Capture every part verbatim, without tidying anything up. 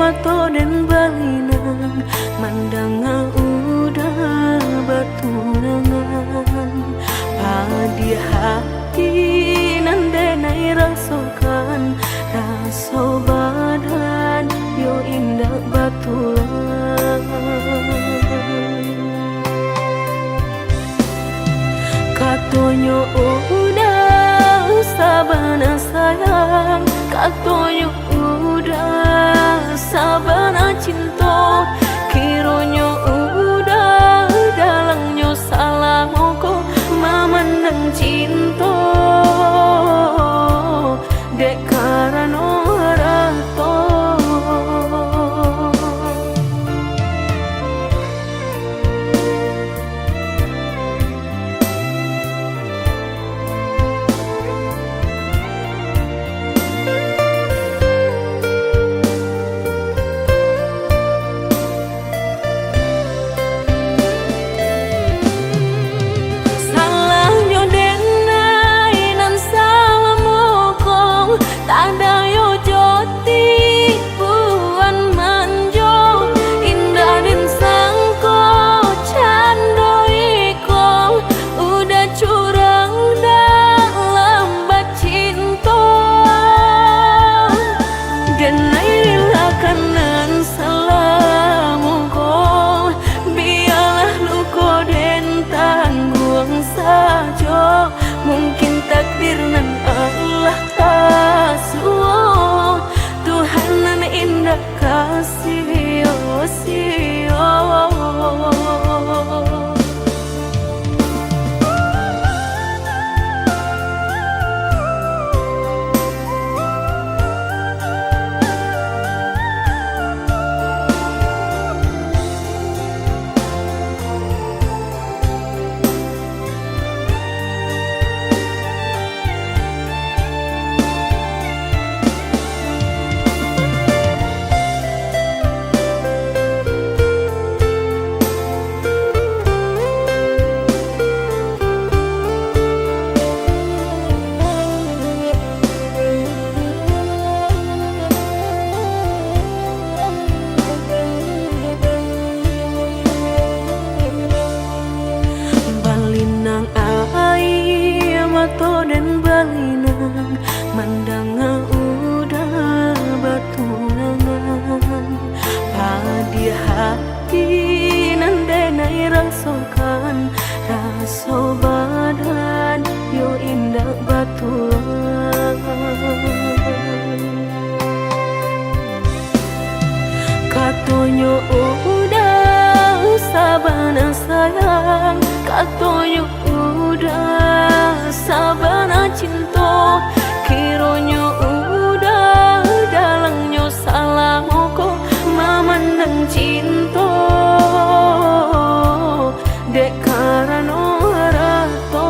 Mato den balinang, mandanga uda batunangan. Padiah ati nan denai rasokan, raso badan yo indak batulang. Katonyo uda sabana sayang, katonyo uda sabana cinto. Kironyo uda dalangnyo salamo ko mamandang cinto dek karano arato. Salahnyo denai nan salamo ko, tadayo jo tipuan manjo. Indak den sangko cando iko, uda curang dalam bacinto. Denai rilakan nan salamo ko, bialah luko den tangguang sajo. Mungkin takdir nan alah tasuo, Tuhan nan indak ka sio-sio. Balinang aia mato den balinang, mandanga uda batunangan. Padiah ati nan denai rasokan, raso badan yo indak batulang. Katonyo uda sabana sayang, katonyo uda sabana cinto. Kironyo uda dalangnyo salamo ko mamandang cinto dek karano arato.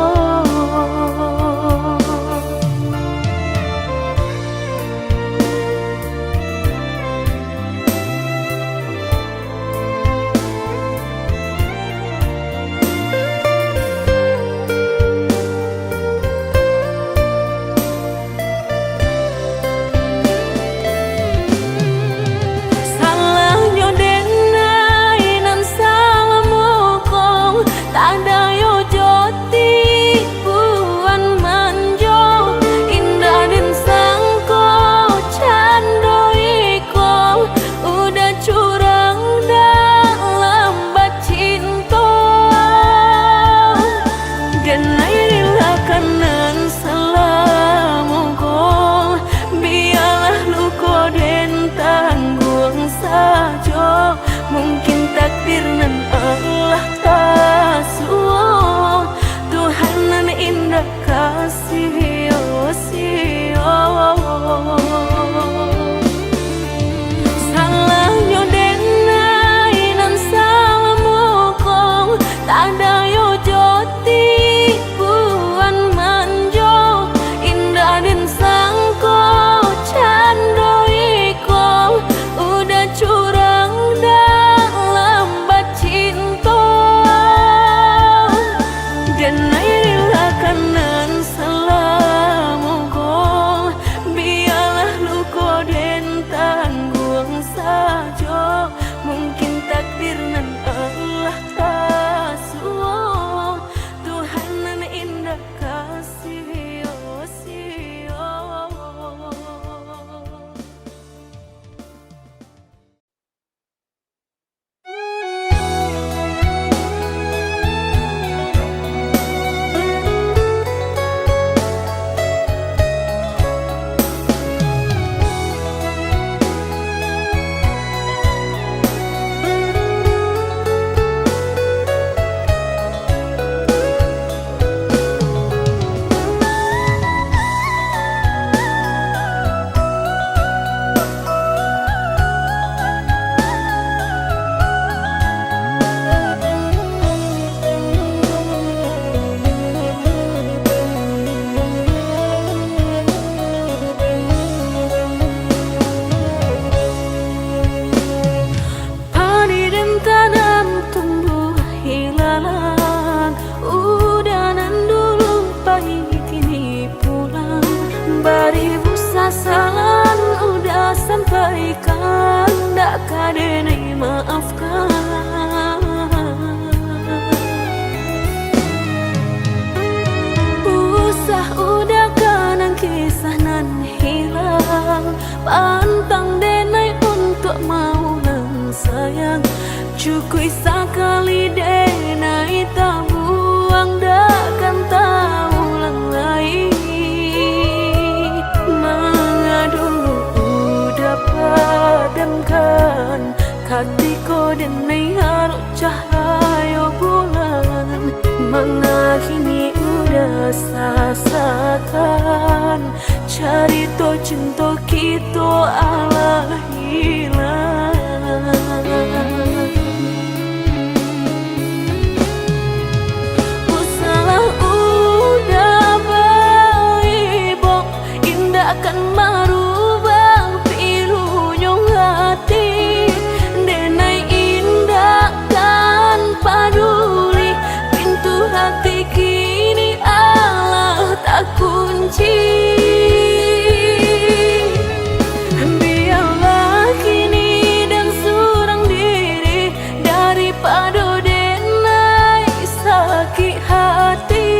Cukuik sakali denai tabuang, dak kan taulang lai. Manga dulu udah padamkan, katiko denai arok cahayo bulan. Manga kini udah sasakan, carito cinto kito alah hilang. Usahlah udah baibok, indak kan marubah pilunyo hati. Denai indak kan paduli, pintu hati kini alah takunci. Biarlah kini den surang diri, daripado denai sakik hati.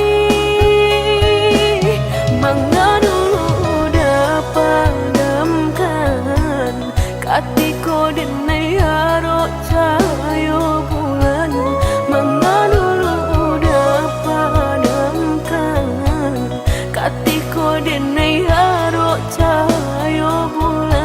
Manga dulu udah padamkan, katiko denai arok cahayo bulan. Manga dulu udah padamkan, katiko denai arok cahayo bulan.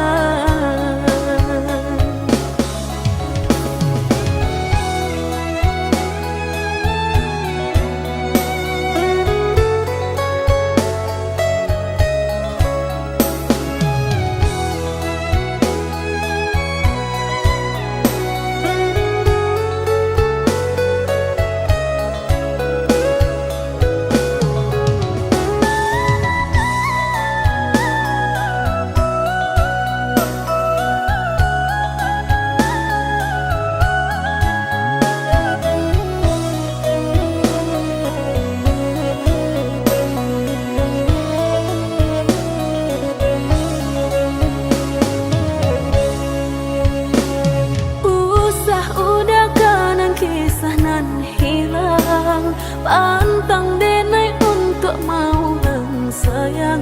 Usah udah kanang kisah nan hilang, pantang denai untuak maulang sayang.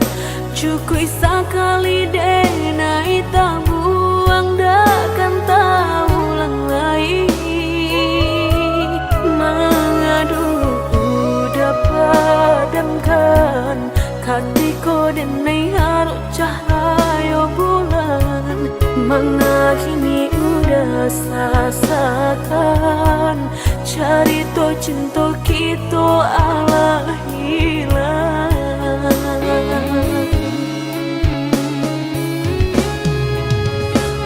Cukuik sakali denai tabuang, dak kan taulang lai. Manga dulu udah padamkan, katiko denai arok cahayo bulan. Manga kini udah sasakan, carito cinto kito alah hilang.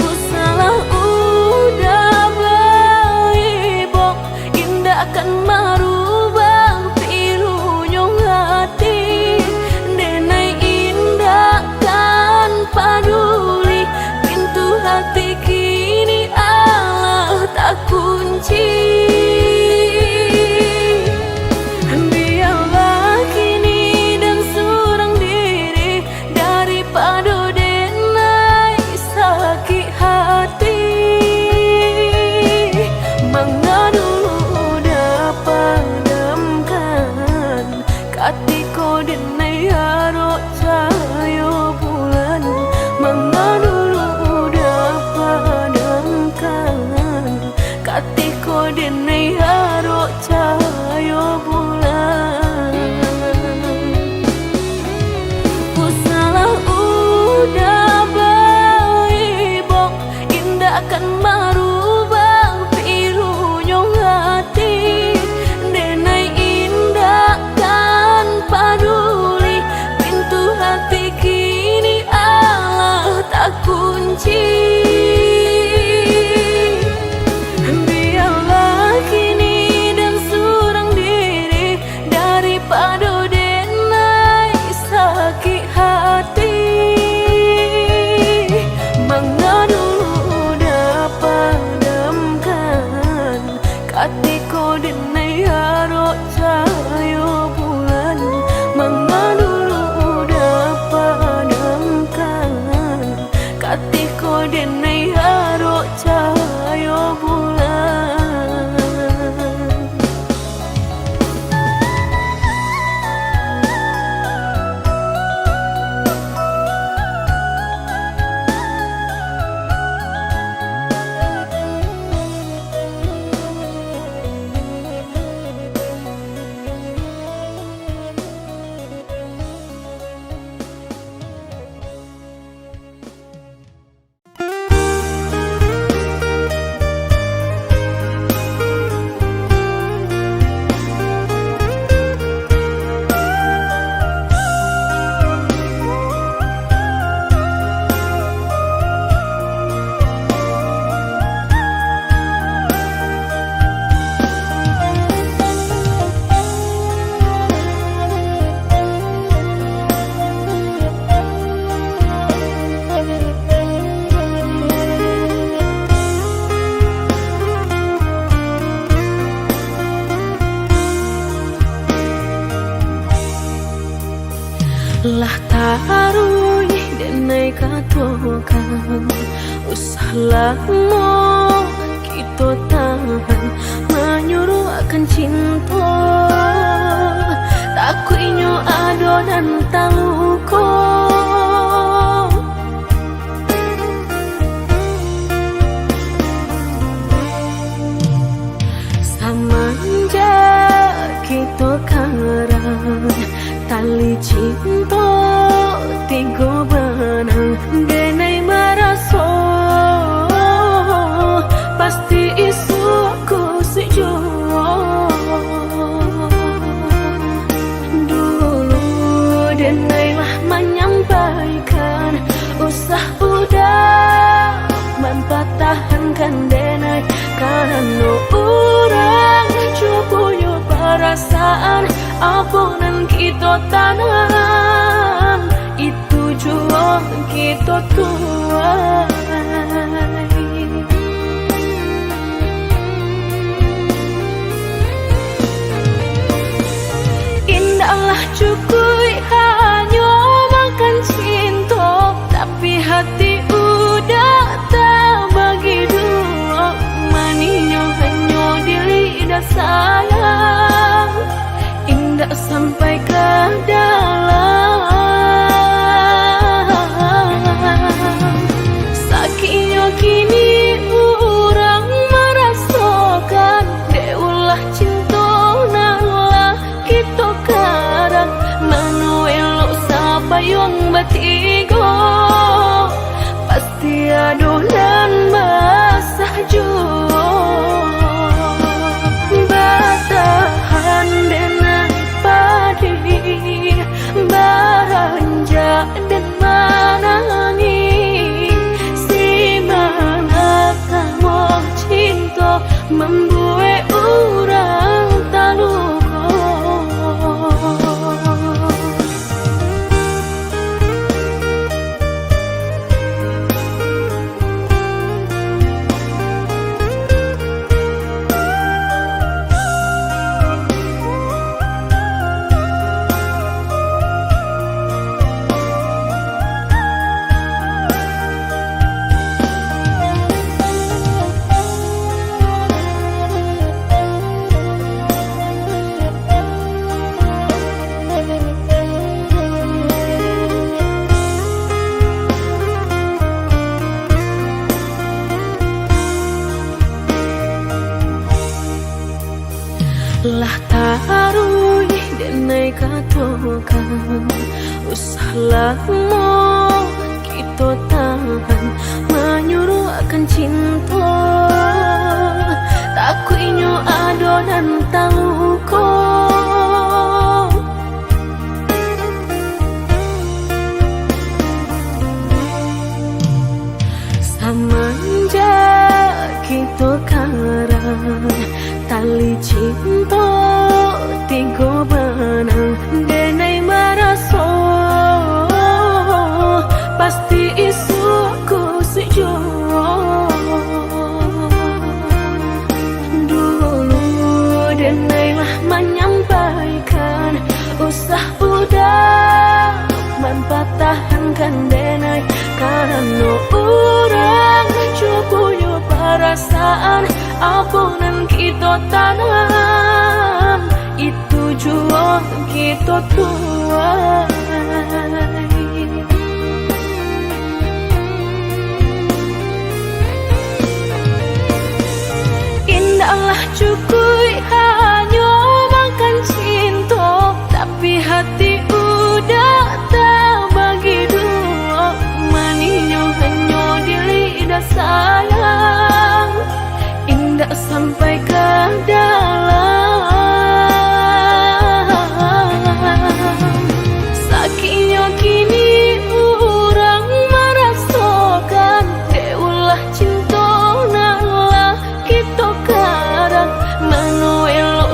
Usahlah udah baibok, indak kan marubah pilunyo hati. Denai indak kan paduli, pintu hati kini alah takunci. Biarlah kini Katokan, usah lamo kito tahan, manyuruakkan cinto, takuiknyo ado nan taluko. Samanjak kito karang, tali cinto tigo banang, denai maraso pasti isuak ko sujuak. Dulu denai lah manyampaikan, usah udah mampatahankan denai, karano urang juo punyo parasaan, apo nan kito tanam, itu juo kito tuai. Indaklah cukuik hanyo makan cinto, tapi hati udah tabagi duo, manisnyo hanyo di lidah sayang, indak sampai ka dalam. Sakiknyo kini urang marasokan, dek ulah cinto nan lah kito karang, mano elok sapayuang batigo, pasti ado nan basah juo. Batahan denai padi, baranjak den manangih, siman atamo cinto mambuek urang taluko. Lah taruih denai katokan, usah lamo kito tahan, manyuruakkan cinto, takuiknyo ado nan taluko. Samanjak kito karang, tali cinto tigo banang, denai maraso pasti isuak ko sujuak. Dulu denai lah manyampaikan, usah udah mampatahankan denai, karano urang juo punyo parasaan, apo nan kito tanam, itu juo kito tuai. Indaklah cukuik hanyo makan cinto, tapi hati udah tabagi duo, manisnyo hanyo di lidah sayang, indak sampai ka dalam. Sakiknyo kini urang marasokan, dek ulah cinto nan lah kito karang, mano elok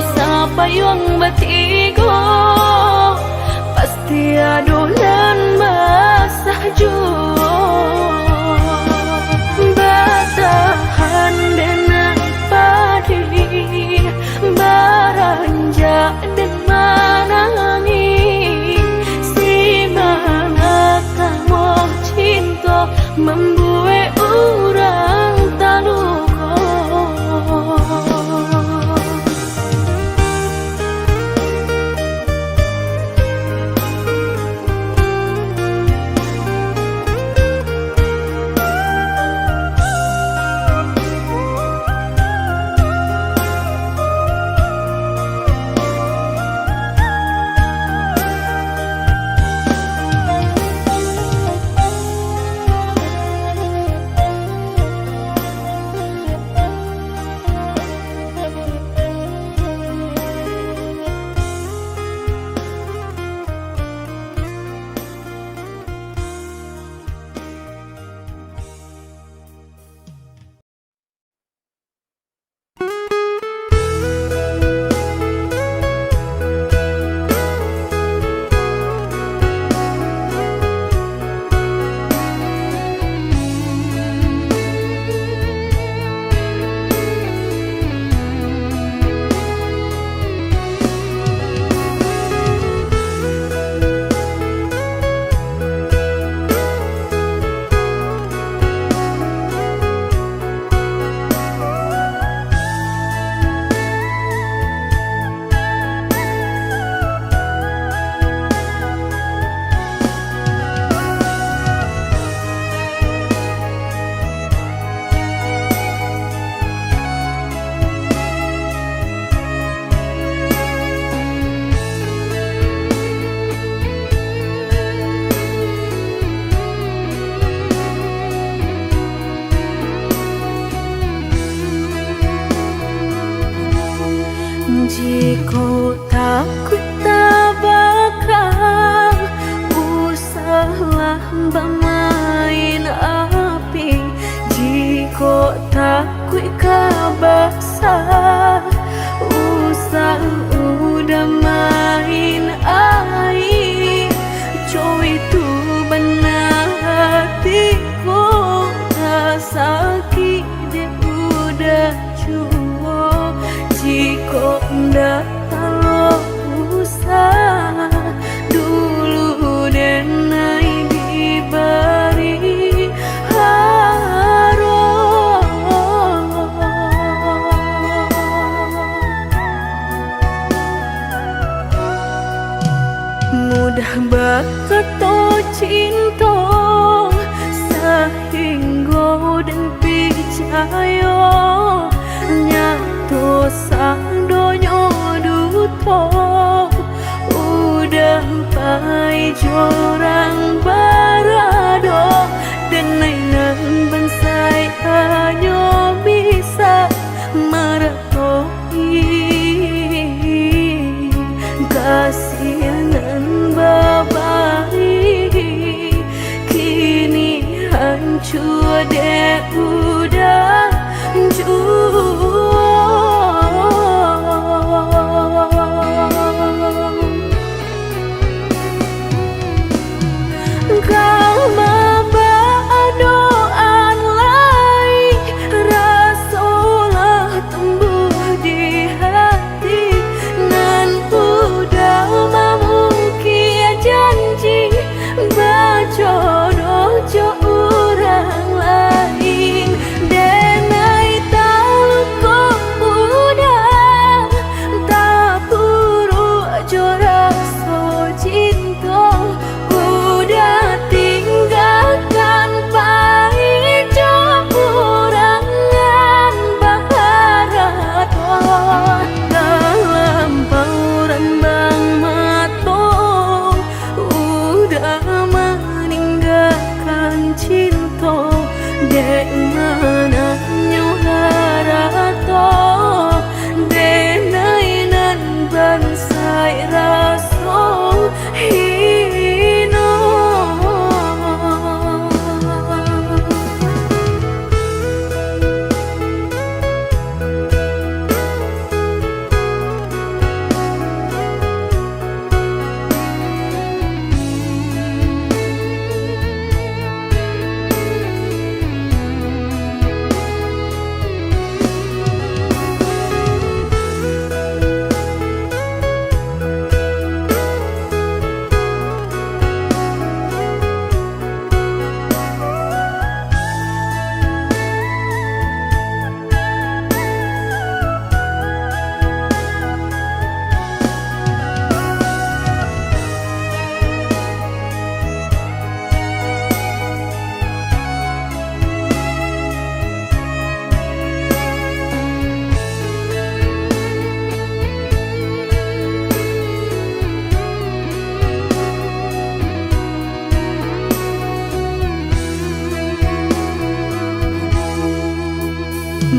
Mambuek urang taluko. Jikok takuik tabaka, usahlah bamain api. Jikok takuik ka basa, usah udah main aia. Cowok itu bana hati ko, ka sakik dek udah juo. Jikok ndak talok usah, dulu denai dibari haro. Mudah bakato cinto, sahinggo den picayo. Nyato sadonyo duto, udah pai jorang barado. Denai nan bansai hanyo bisa mara- -toi, kasih nan babari, kini hancua dek udah juo. Ka mambaa doa lai, raso lah tumbuah di hati, nan udah mamungkia janji, bajodoh jo urang lain. Denai taluko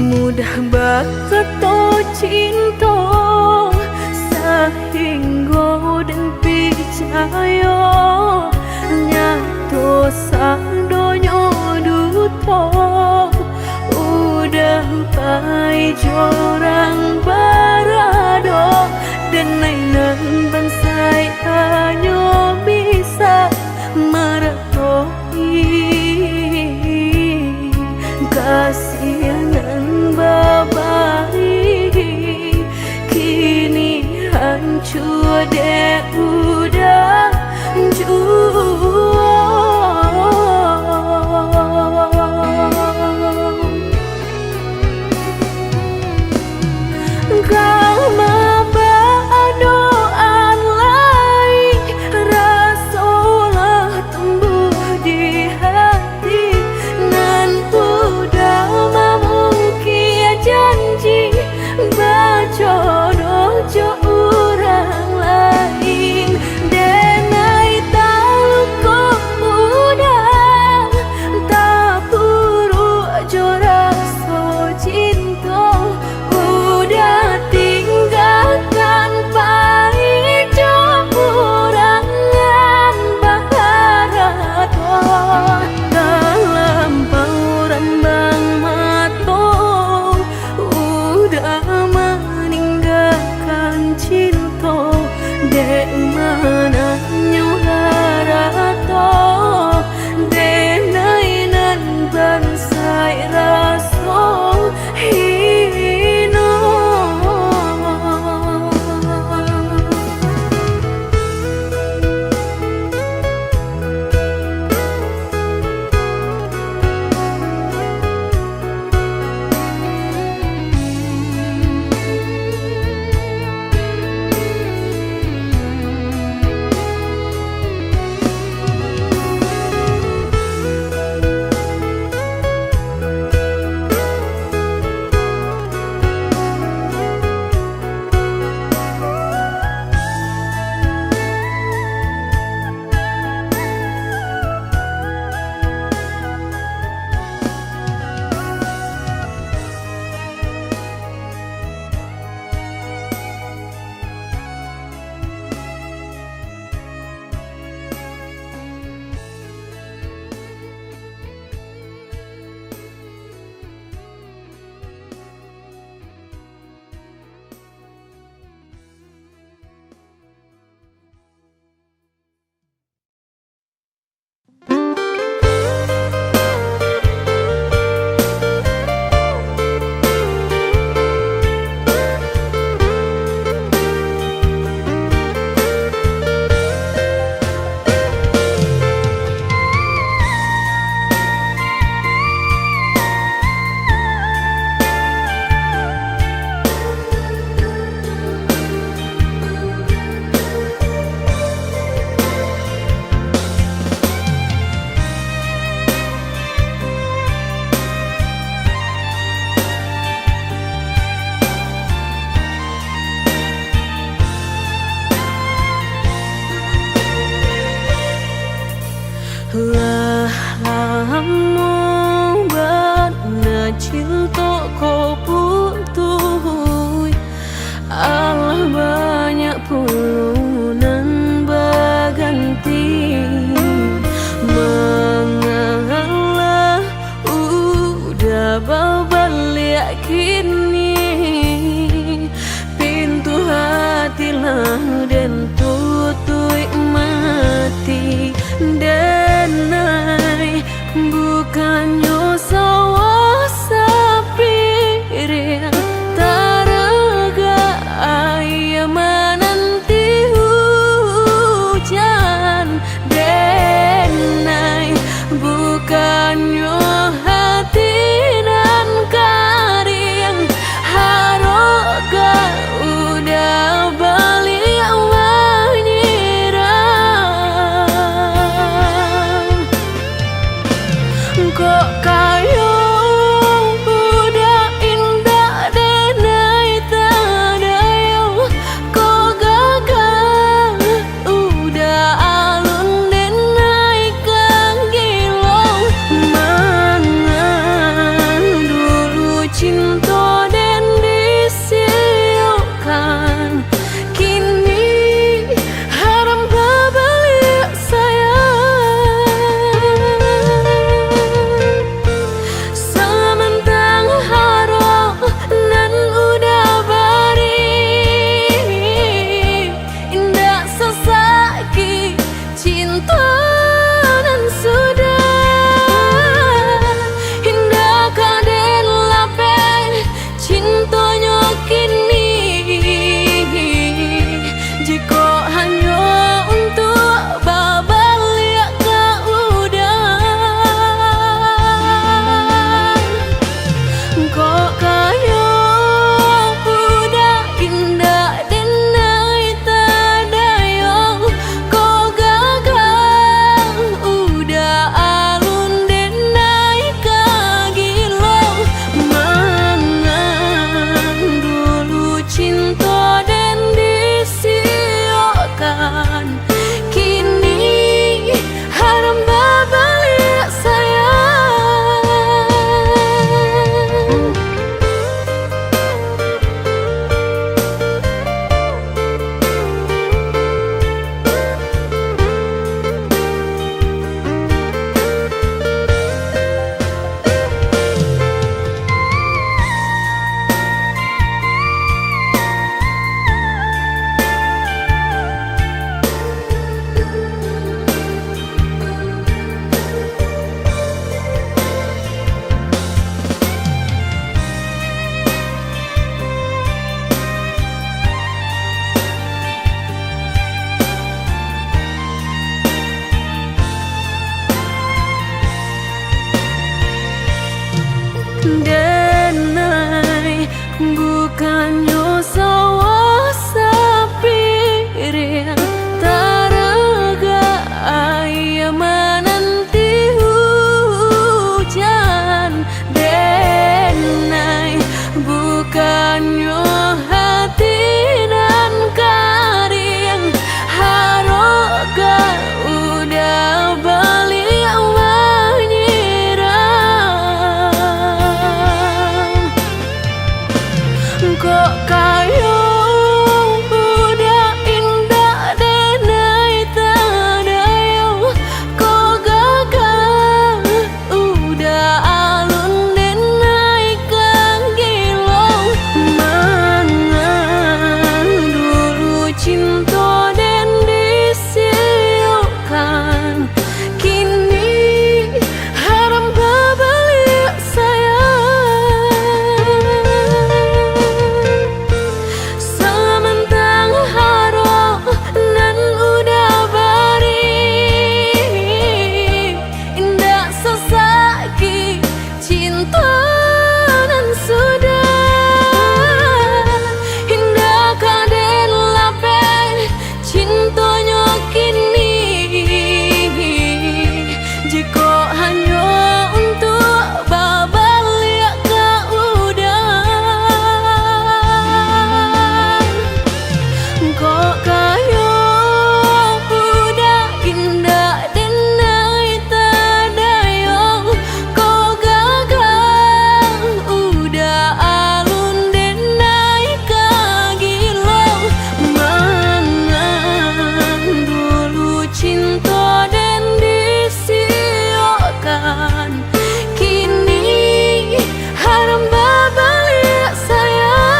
Mudah bakato cinto, sahinggo den picayo, nyato sadonyo duto. Udah pai jo urang barado, denai nan bansaik hanyo bisa marato. Kasih nan babari, kini hancua dek udah jua. Ka mabadoan lai, raso lah tumbuah di hati, nan udah mamungkia janji, bajodoh jo urang lain. Denai taluko udah, tapuruak jo raso cinto, udah tinggakan pai jo urang nan baharato. Talampau rambang mato, udah maninggakan cinto, dek mananyo harato, denai nan bansaik raso hino. Lah lamo bana cinto ko putuih, alah banyak pulo nan baganti. Mangalah udah babaliak kini, pintu hati lah den tutuik mati. Denai, bukannyo sawah sapiring, taragak aia mananti hujan. Denai, bukannyo hati nan kariang, harok ka udah baliak manyiram. Kok kayo budak indak denai tadayo, kok gagah udah alun denai ka gilo. Mangan dulu cinta Denai, bukannyo sawah sapiring, taragak aia mananti hujan. Denai, bukannyo hati nan kariang, harok ka uda baliak manyirang. Kok kayo uda indak denai tadayong, kok gagah uda alun denai ka gilo. Mangan dulu cinto den disiokkan, kini haram babaliak sayang. Samantang harok nan uda bari, indak sasakik cinto nan sudah. Indak ka den lapeh cintonyo kini, jikok hanyo untuak babaliak ka uda. Kok kayo uda indak denai tadayong, kok gagah uda alun denai ka gilo. Mangan dulu cinto den disiokkan, kini haram babaliak sayang.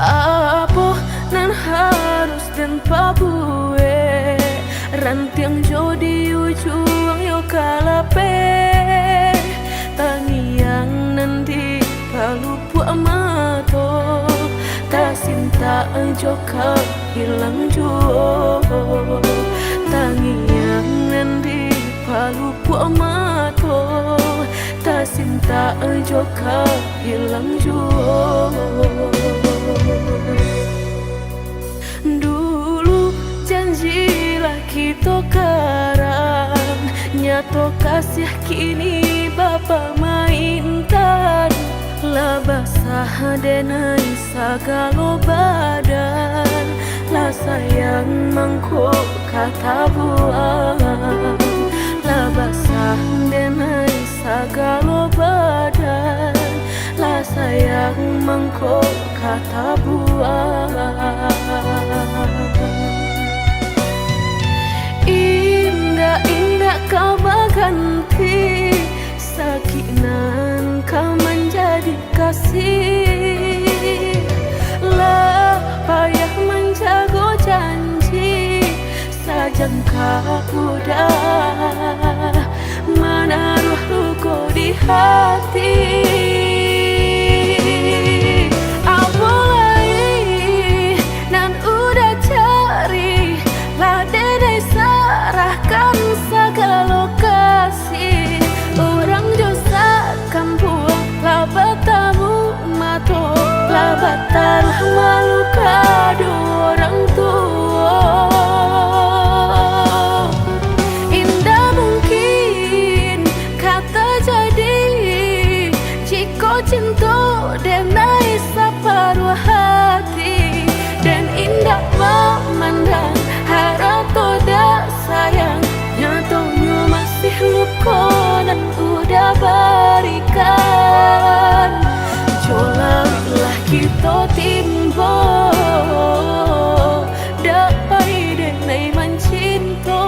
Apo nan harus den pabuek? Rantiang jo di ujuang yo ka lapeh, tangiang nan di palupuak mato, tasintak jo ka ilang juo. Tangiang nan di palupuak mato, tasintak jo ka ilang juo. Dulu janji lah kito karang, nyato kasiah kini bapamaintan. Lah basah denai sagalo badan, lah sayang mangko ka tabuang. Lah basah denai sagalo badan, lah sayang mangko ka tabuang. Indak-indak ka baganti, sakik nan ka manjadi kasih. Lah payah manjago janji, sajangka udah manaruah luko di hati. Apo lai nan udah cari, lah denai sarahkan sagalo kasih. Urang jo sakampuang lah batamu mato, lah bataruah malu ka duo urang tuo. Indak mungkin ka tajadi Udah barikan, jo lawiklah kito timbo, dak pai denai mancinto.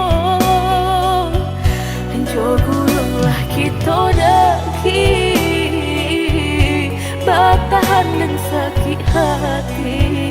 Jo gulunglah kito daki, batahan nan sakik hati.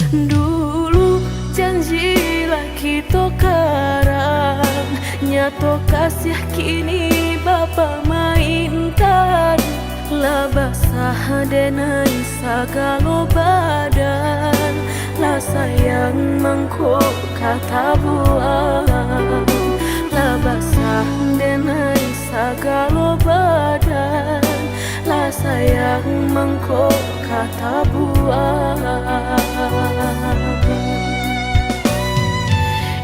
Dulu janji lah kito karang, nyato kasih kini bapamainkan. Lah basah denai sagalo badan, lah sayang mangko ka tabuang. Lah basah denai sagalo badan, lah sayang mangko ka tabuang.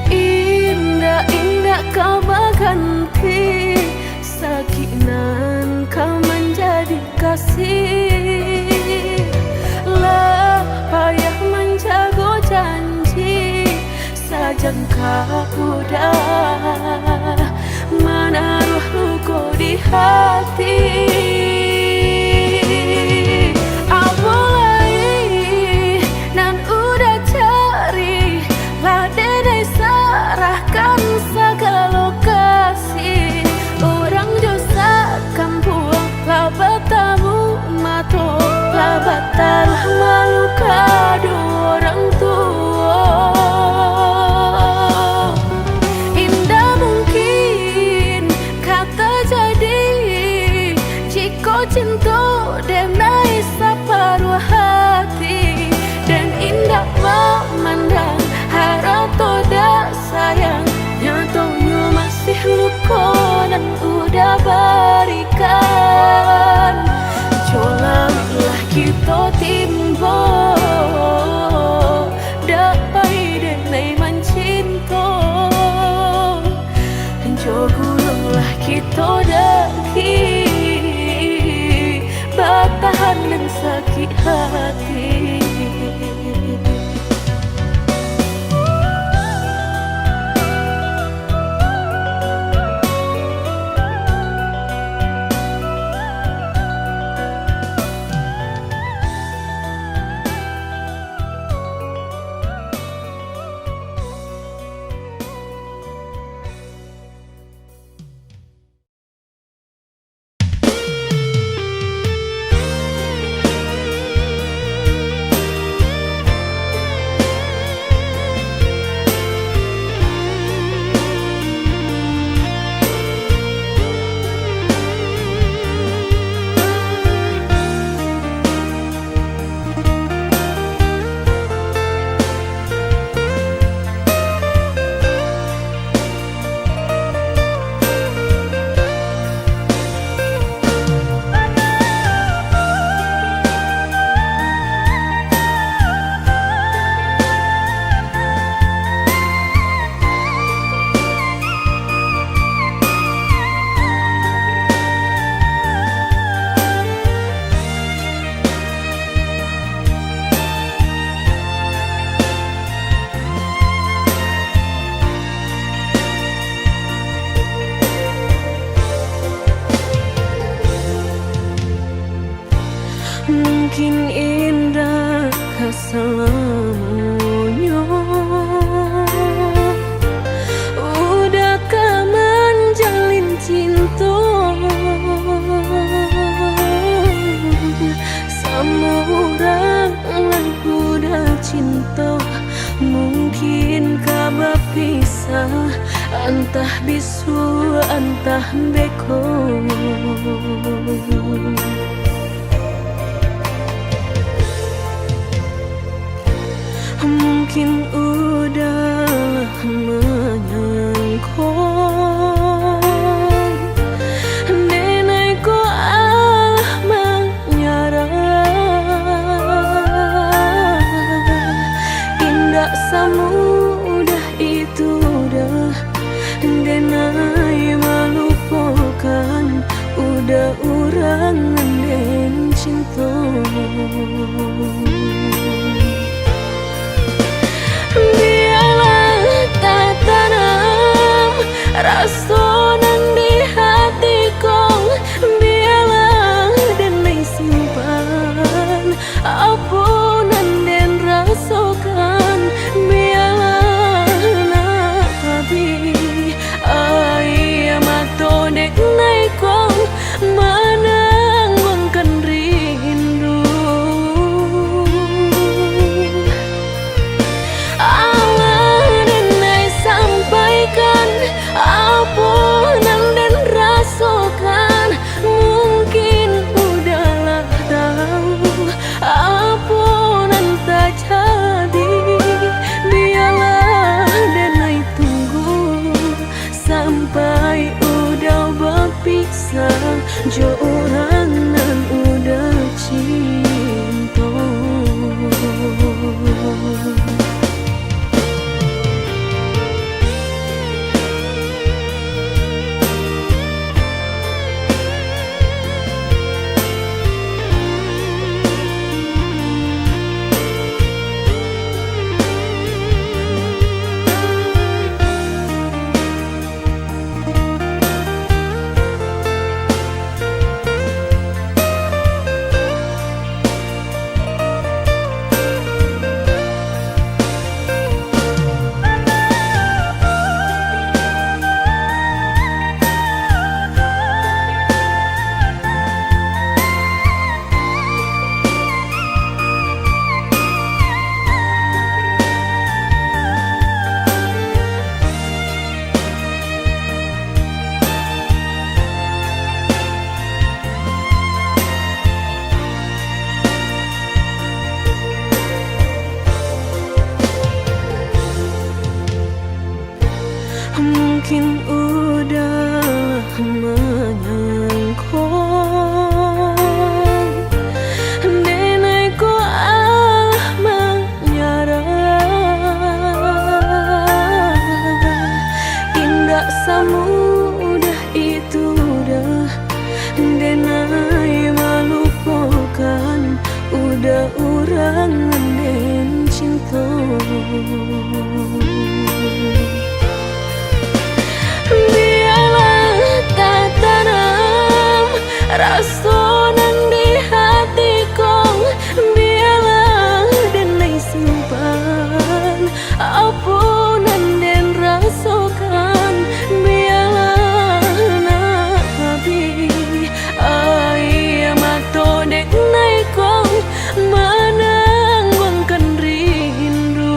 Indak-indak ka baganti, sakik nan ka manjadi kasih. Lah payah manjago janji, sajangka udah manaruah luko di hati. Apo lai nan udah cari, lah denai sarahkan sagalo kasih. Urang jo sakampuang lah batamu mato, lah bataruah malu kaduo urang tuo. Indak mungkin ka tajadi, jikok cinto denai saparuah hati, den indak mamandang harato dak sayang, nyatonyo masih luko nan udah barikan. Jo lawiklah kito timbo, dak pai denai mancinto. Jo gulunglah kito daki, batahan nan sakik hati. Mungkin indak ka salamonyo udah ka manjalin cinto samo urang nan udah cinto. Mungkin ka bapisah, antah bisuak, antah beko. Dek urang nan den cinto. Bialah tatanam raso nan di hati ko, bialah den ai simpan apo nan den rasokan, bialah nak tabik aia mato dek nai ko manangguangkan rindu. Alah den ai sampaikan apo nan den rasokan, mungkin udah lah tahu apo nan tajadi. Bialah den ai tunggu sampai udah bapisah jo urang nan udah cinto. Mungkin udah manyangko, denai ko alah manyarah. Indak samudah itu doh denai malupokan udah urang nan den cinto. Bialah tatanam raso nan di hati ko, bialah denai simpan apo nan den rasokan, bialah nak tabik aia mato dek nai ko manangguangkan rindu.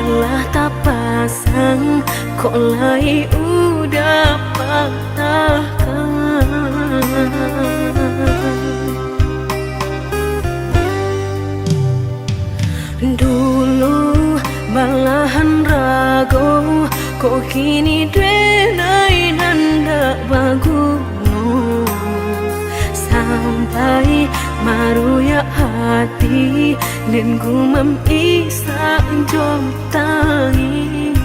Lah tapasang, kok lai uda patahkan. Dulu balahan rago, kok kini denai nan dak baguno. Sampai maruyak hati, den gumam isak jo tangih.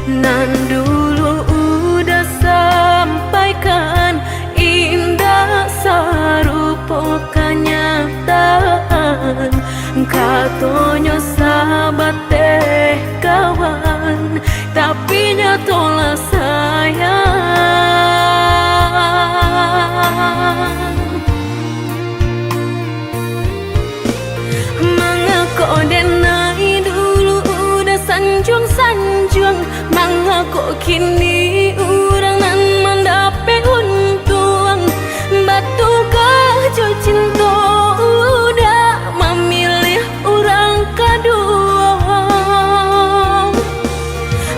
Nan dulu uda sampaikan, indak sarupo kanyataan. Katonyo sabateh kawan, tapi nyatolah sayang. Mangako denai dulu uda sanjuang-sanjuang? Mangako kini urang nan mandapek untuang? Batukah jo cinto uda mamiliah urang kaduo?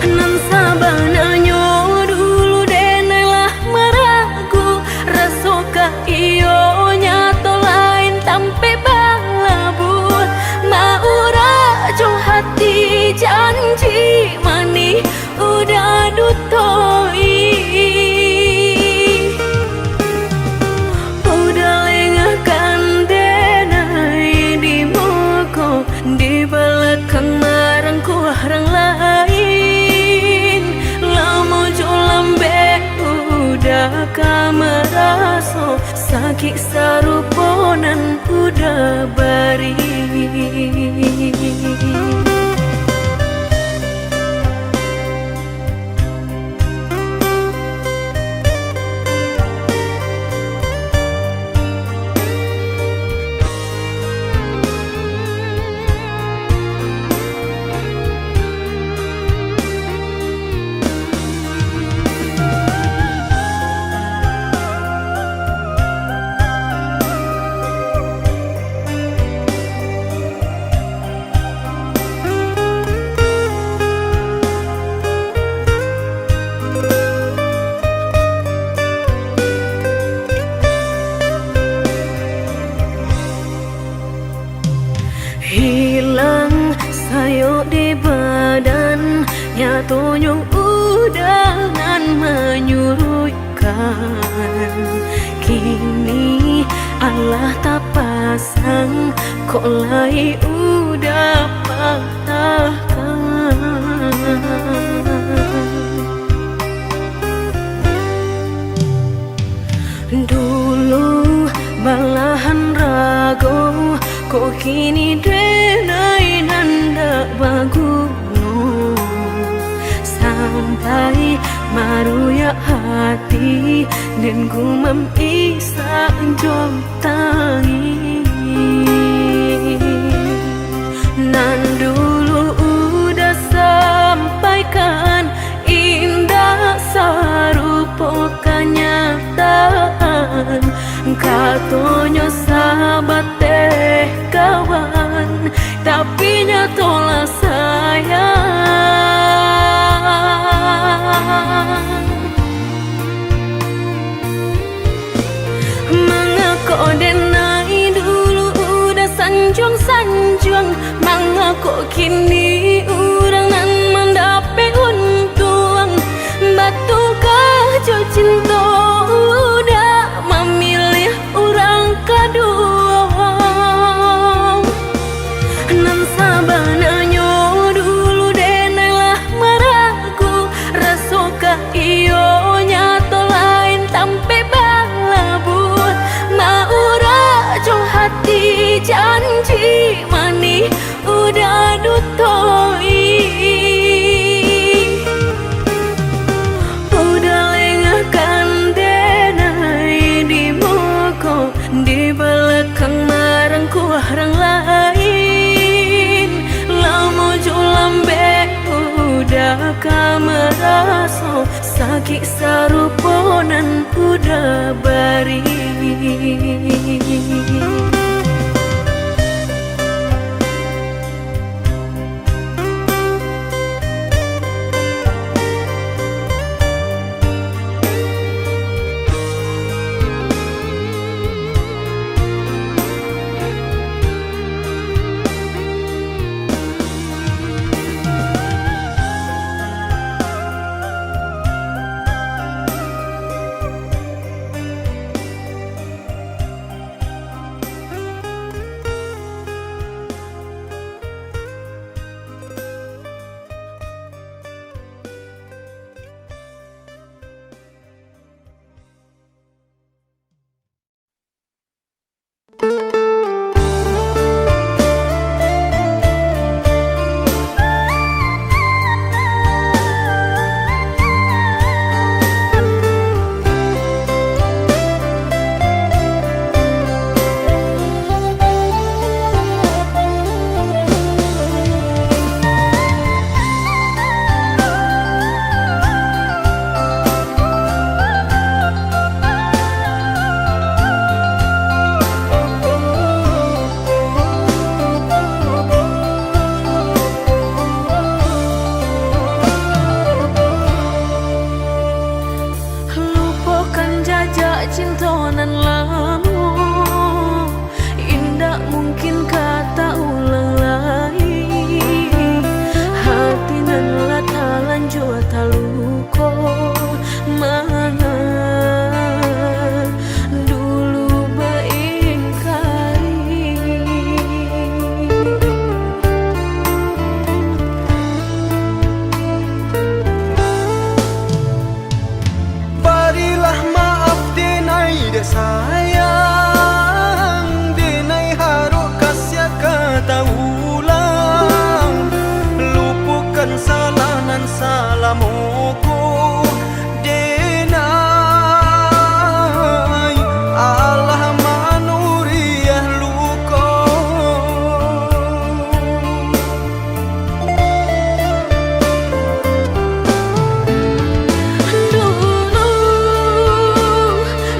Nan sabananyo dulu denai lah maragu, rasokah iyo nyato lain tampek balabuah? Maurak jo hati janji manih uda dutoi. Uda lengahkan denai di muko, di balakang marangkuah rang lain. Lamo jo lambek uda ka maraso sakik sarupo nan uda bari. Hilang sayok di badan, nyatonyo uda nan manyuruikkan. Kini alah tapasang, kok lai uda patahkan. Dulu balahan rago, kok kini denai nan dak baguno. Sampai maruyak hati, den gumam isak jo tangih. Nan dulu uda sampaikan, indak sarupo kanyataan. Katonyo sabateh kawan, tapi nyatolah sayang. Mangako denai dulu uda sanjuang-sanjuang? Mangako kini urang nan mandapek untuang? Batukah jo cinto uda mamiliah urang kaduo? Nan sabananyo dulu denai lah maragu, rasokah iyo nyato lain tampek balabuah? Maurak jo hati janji manih uda dutoi. Uda lengahkan denai di muko, di balakang marangkuah rang lain. Lamo jo lambek uda ka maraso sakik sarupo nan uda bari. Ko manga dulu baingkari. Barilah maaf denai dek sayang, denai harok kasiah ka taulang. Lupokan salah nan salamo ko, denai alah manuriah luko. Dulu,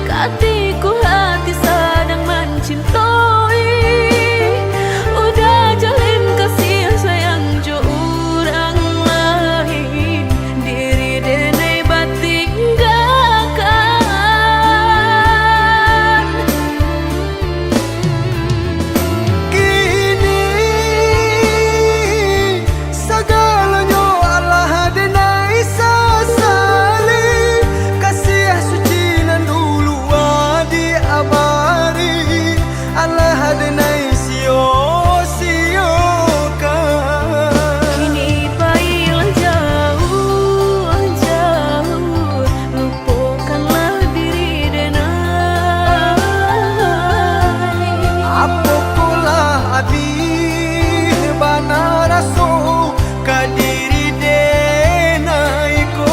katiku hati sadang mancintoi, udah jalin kasih sayang jo urang lain, diri denai batinggakan. Kini sagalonyo alah denai sasali, kasiah suci nan dulu adiak bari, alah denai sio-siokan. Kini pailah jauah-jauah, lupokanlah diri denai. Apokolah abih bana raso ka diri denai ko.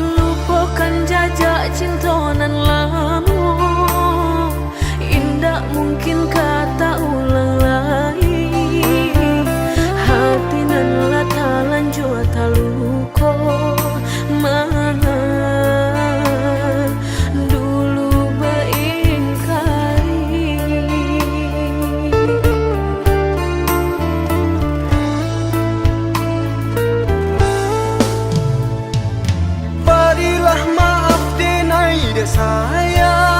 Lupokan jajak cinto nan lamo, indak mungkin ka taulang lai. Hati nan lah talanjua taluko, manga dulu baingkari. Barilah maaf denai dek sayang,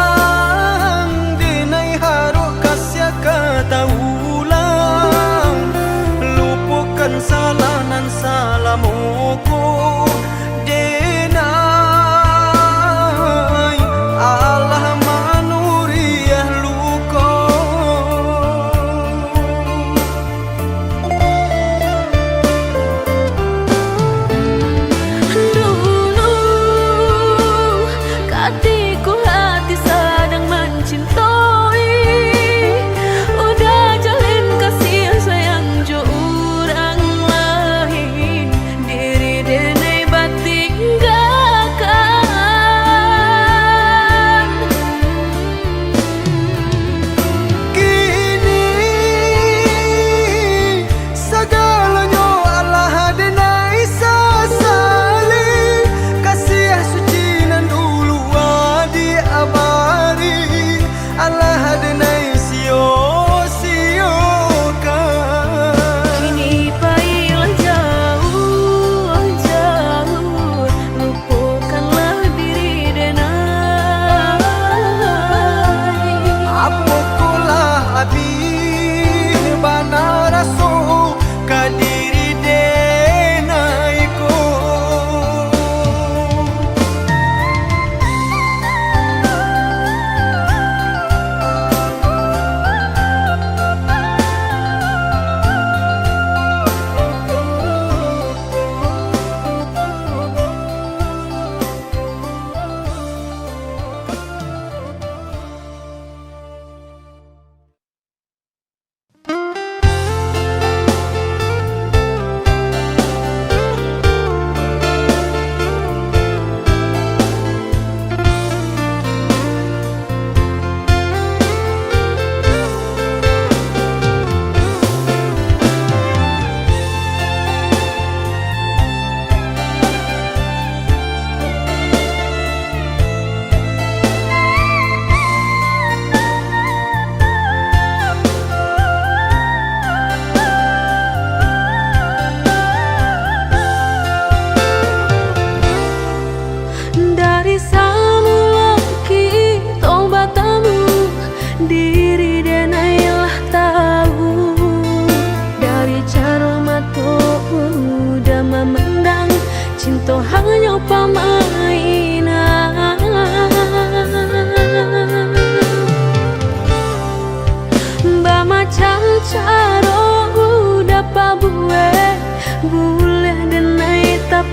denai harok kasiah ka taulang. Lupokan salah nan salamo ko, denai alah manuriah luko. Dulu, katiku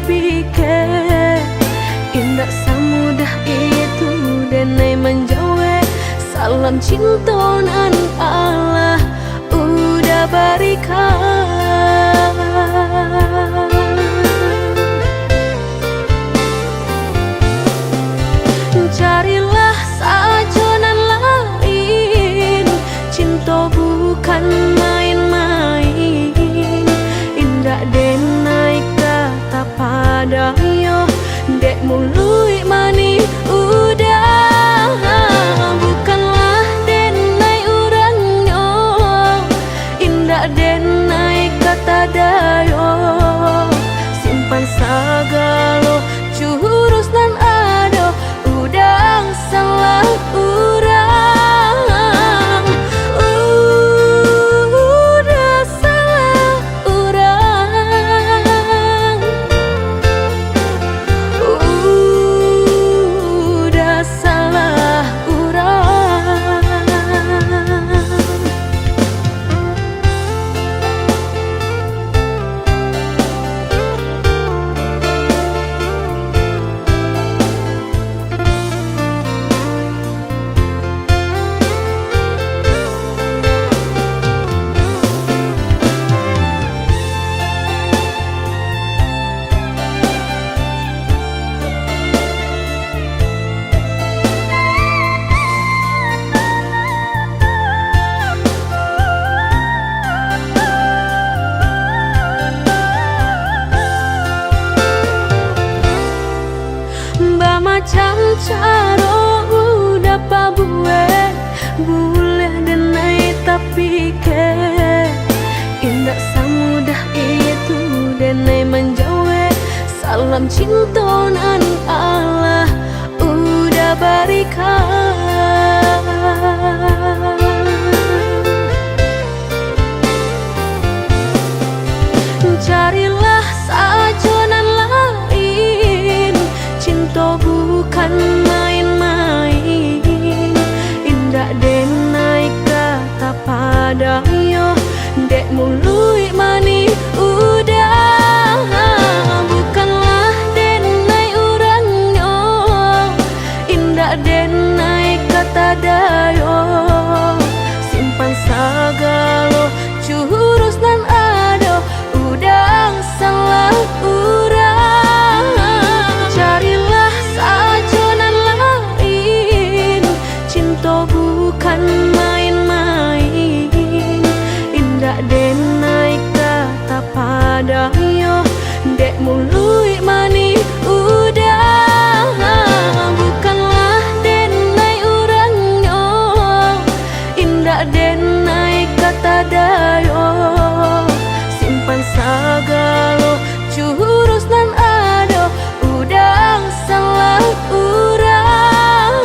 Pikir, indak samudah itu denai manjawek salam cinto nan alah Uda barikan. Carilah sajo nan lain, cinto bukan main-main. Indak denai ka tapadah yo dek muluik manih Uda. Bukanlah denai urangnyo, indak denai ka tadayo. Simpan sagalo jurus nan ado, Uda salah urang. Uda salah urang. Uda salah urang. Bamacam caro Uda pabuek, buliah denai tapikir. Indak samudah itu denai manjawek salam cinto nan alah Uda barikan. Carilah sajo nan lain, cinto bukan main-main. Indak denai ka tapadah yo dek muluik manih Uda. Bukanlah denai urangnyo, indak denai ka tadayo. Simpan sagalo jurus nan ado, Uda salah urang. Carilah sajo nan lain, cinto bukan main-main. Indak denai ka tapadah yo dek muluik manih Uda. Bukanlah denai urangnyo, indak denai ka tadayo. Simpan sagalo jurus nan ado, Uda salah urang.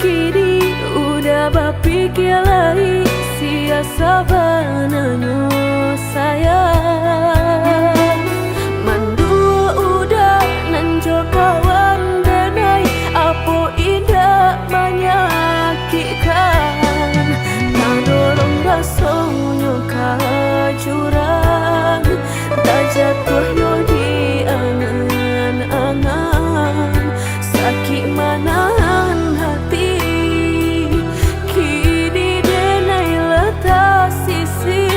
Kini udah bapikia lai, sia sabananyo sayang. Manduo udah nan jo kawan denai, apo indak manyakikkan? Tadorong rasonyo ka jurang, tajatuah yo di angan-angan. Sakik manahan hati, kini denai lah tasisih.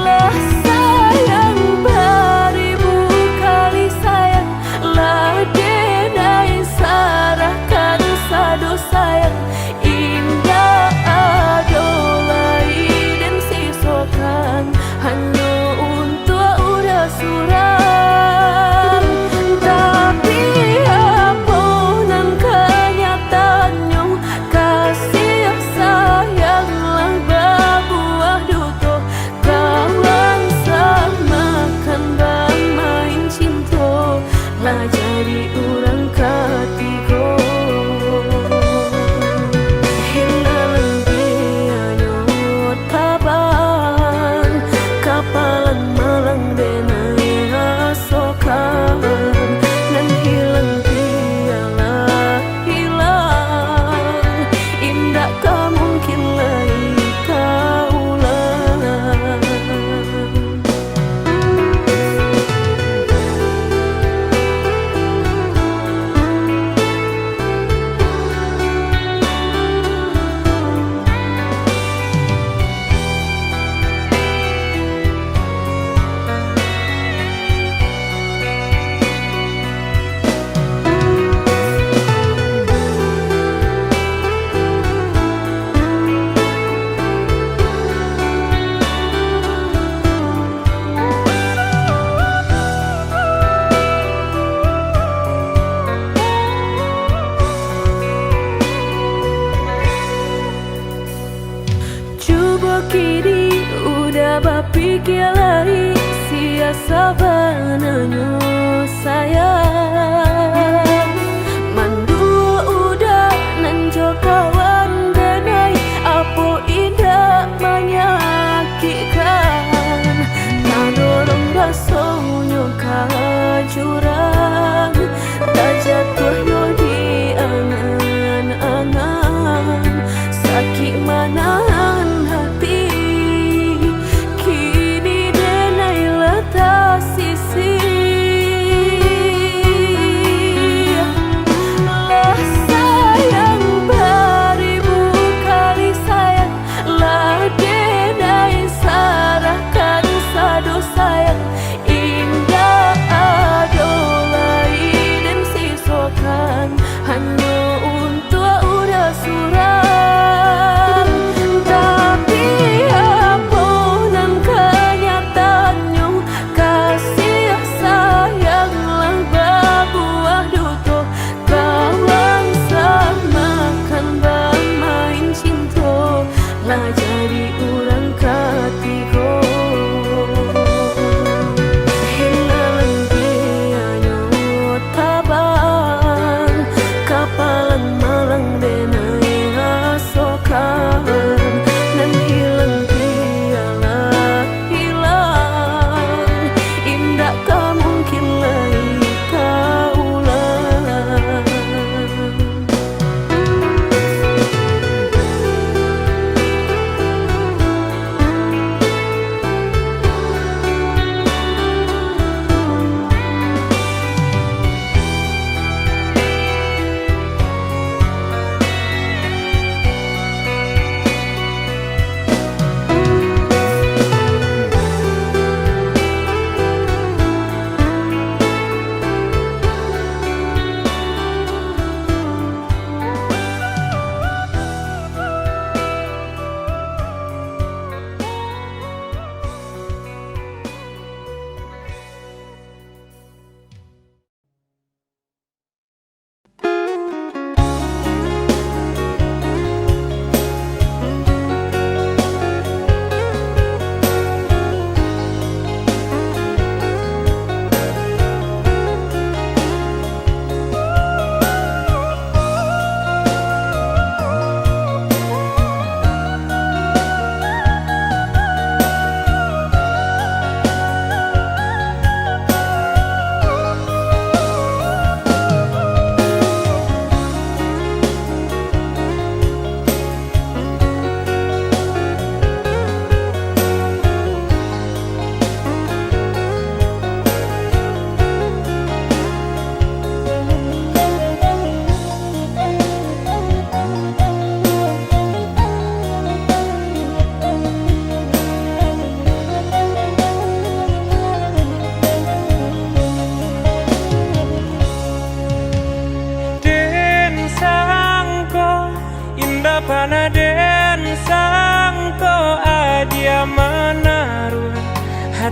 Lah sayang baribu kali sayang, lah denai sarahkan sado sayang. Indak ado lai den sisokan, hanyo untuak urang surang. Tapi apo nan kanyataannyo, kasih sayang lah babuah duto. Kawan samakan bamain cinto, lah jadi urang katigo. Hilang di anyot kaban, kapalan malang denai rasokan. Nan hilang bialah hilang, indak ka mungkin lai ka ulang. Cubo kini udah bapikia lai, sia sabananyo sayang. Manduo udah nan jo kawan denai, apo indak manyakikkan? Tadorong rasonyo ka jurang, tajatuah yo di angan-angan. Sakik manahan hati, kini denai lah tasisih. Lah sayang baribu kali sayang, lah denai sarahkan sado sayang. Indak ado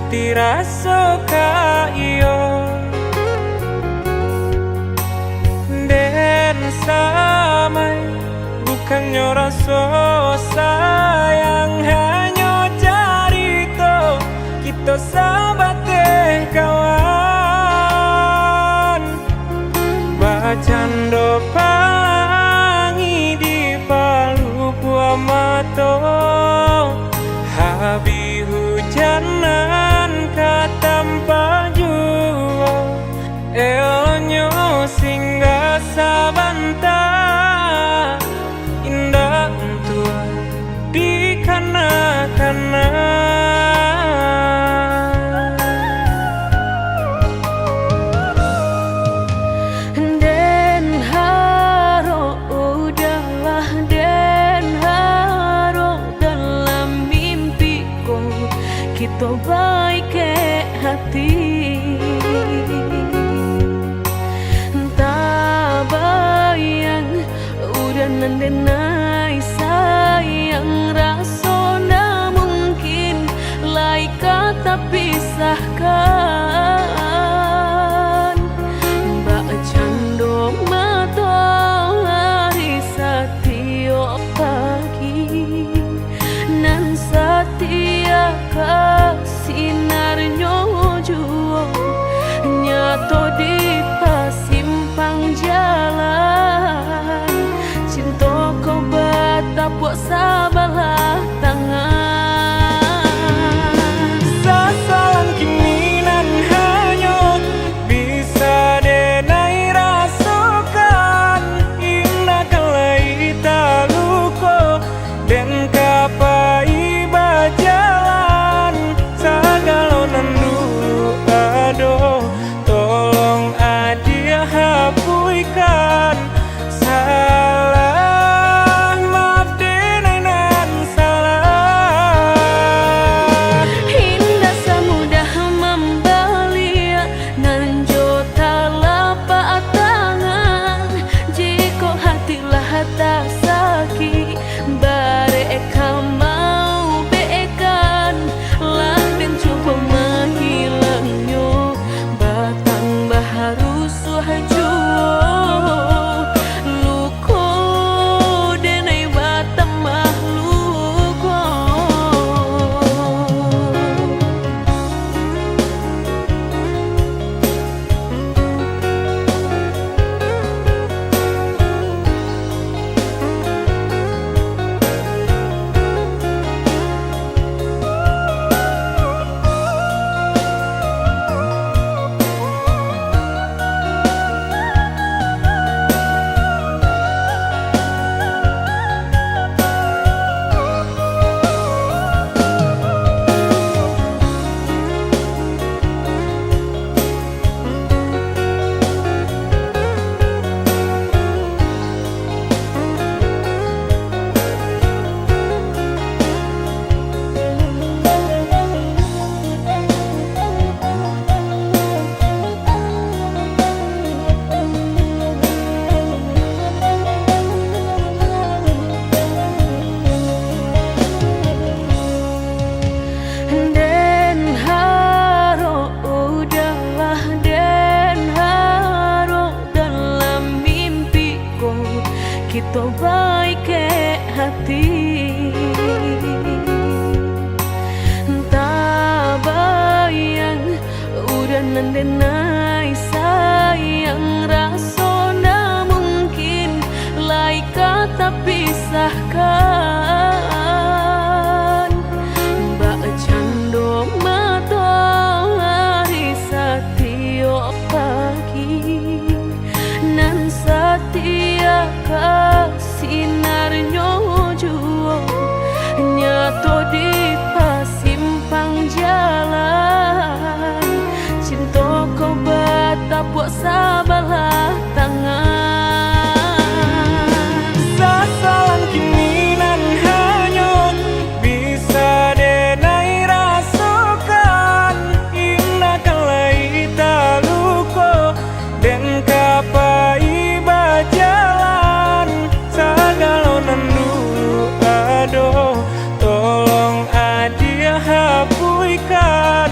Tiraso ka iyo den samai, bukannyo raso sayang, hanyo carito kito sabateh kawan. Bacando palangi di palubuah mato, habih hujan nan ka tampak juo. Elonyo singgah sabanta, indak untuak dikana-kana. Den harok, udahlah, den harok, dalam mimpi ko kito baikek hati. Tabayang, udah nan denai sayang, raso ndak mungkin lai ka tapisahkan. Bacando matoari satiok pagi, nan satia ka sinarnyo juo, nyato di pasimpang jalan. Cinto ko batapuak sabalah tangan. Sasalang kini nan hanyo bisa denai rasokan, indak ka lai taluko den ka pai bajalan. Sagalo nan duo ado, tolong adiak hapuihkan. Salah, maaf denai nan salah. Indak samudah mambaliak nan jo talapak tangan. Jikok hati lah tasakik, barek ka maubekan, lah den cubo mahilangnyo, batambah rusuah juo, luko denai batambah luko. Den harok, udahlah, den harok, dalam mimpi ko kito baikek hati. Tabayang, udah nan denai sayang, raso ndak mungkin lai ka tapisahkan. Bak cando matoari satiok pagi, nan satia ka sinarnyo juo, nyato di pasimpang jalan, cinto ko batapuak sabalah tangan. Sasalang kini nan hanyo bisa denai rasokan, indak ka lai taluko, den ka pai bajalan. Sagalo nan duo ado, tolong adiak hapuihkan.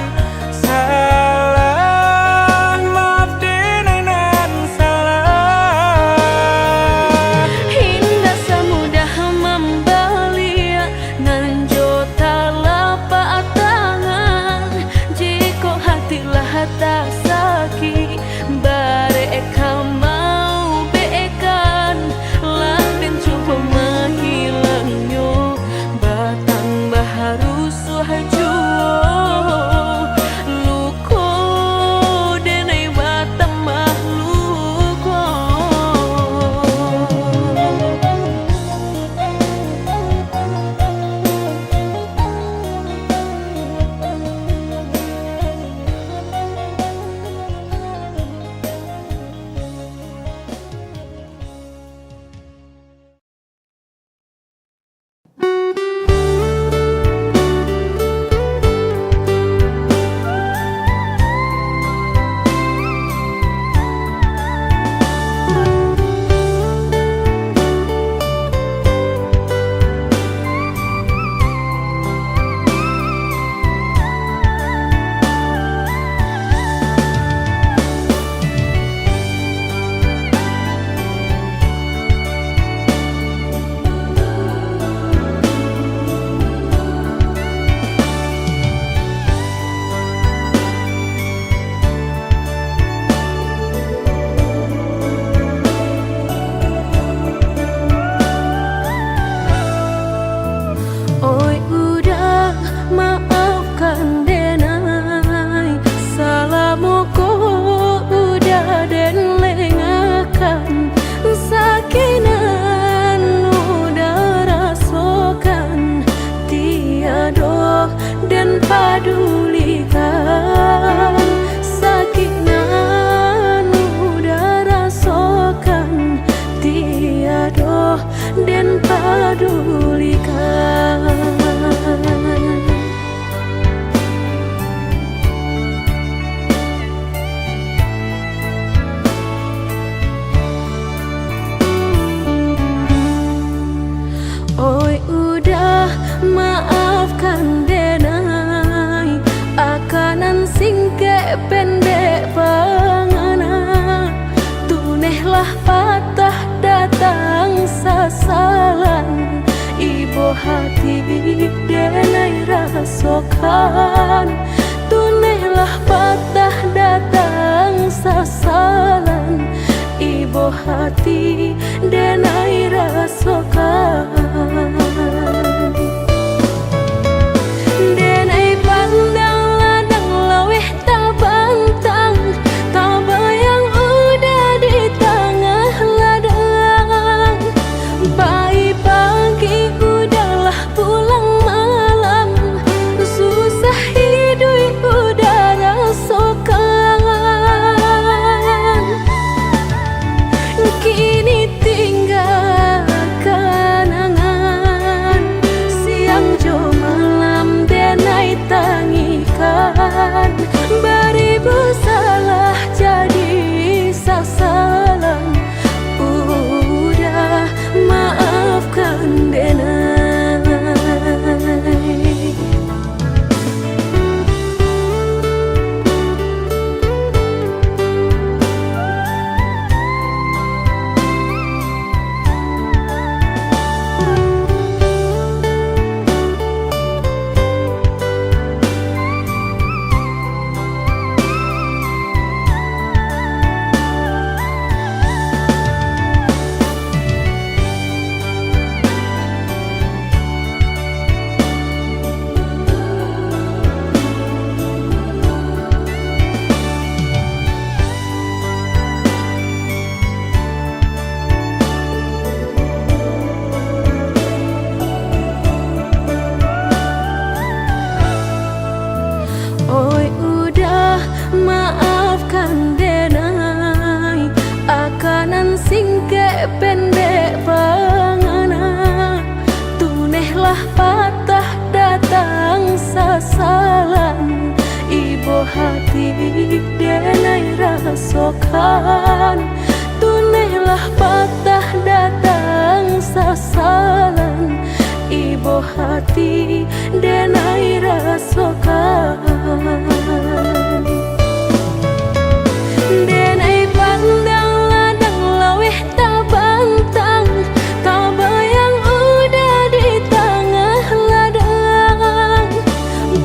hati denai rasokan, tunehlah patah datang sasalan, ibo hati denai rasokan. Denai pandang ladang laweh tabantang, tabayang uda di tangah ladang. Pai pagi uda lah pulang malam, susah iduik uda rasokan. Kini tingga kanangan, siang jo malam denai tangikan, baribu salah jadi sasalan, uda maafkan denai. Oi uda, maafkan denai, akanan singkek pendek pangana, tunehlah patah datang sasalan, ibo hati denai rasokan, tunehlah patah datang sasalan, ibo hati denai rasokan. Denai pandang ladang laweh tabantang, tabayang uda di tangah ladang.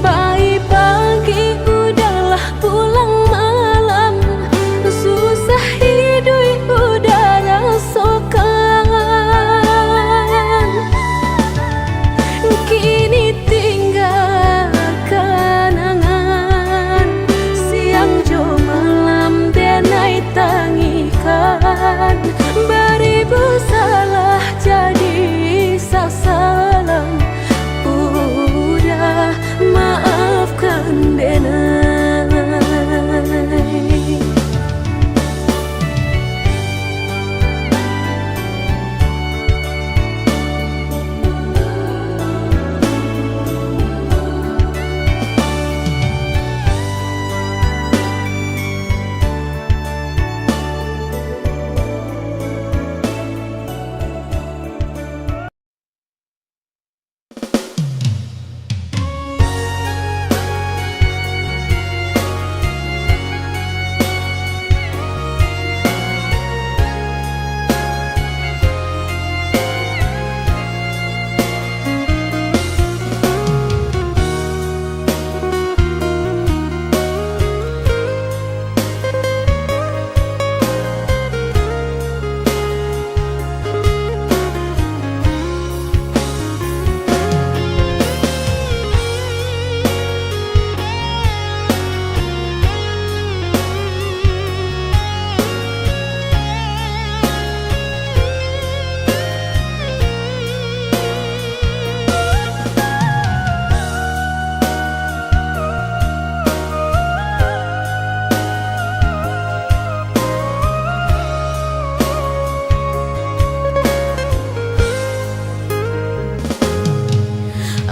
Pai pagi uda lah pulang malam, susah iduik uda rasokan. Kini tingga kanangan, siang jo malam denai tangikan, baribu salah jadi sasalan, uda maafkan denai.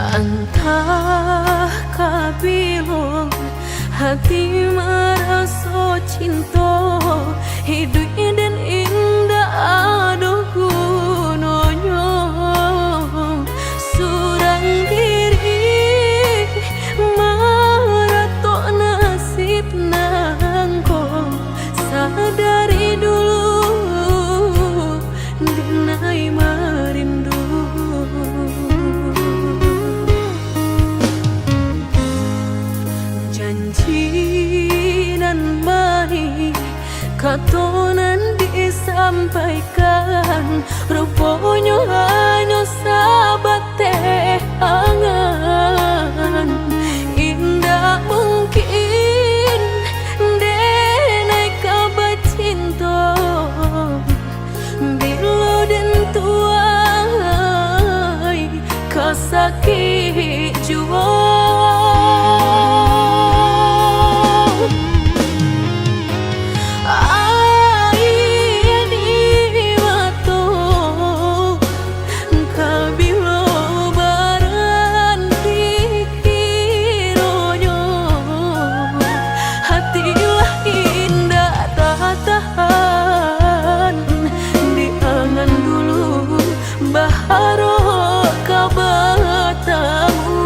Antah ka bilo hati maraso cinto, iduik den indak ado gunonyo. Surang diri maratok nasib nangko, sadari dulu dinai marindu. Kato nan disampaikan, ruponyo hanyo sabateh angan. Indak mungkin denai ka bacinto, bilo den tuai ka sakik juo. Aia di mato ka bilo baranti kironyo, hati lah indak tatahan di angan dulu. Baharok ka batamu.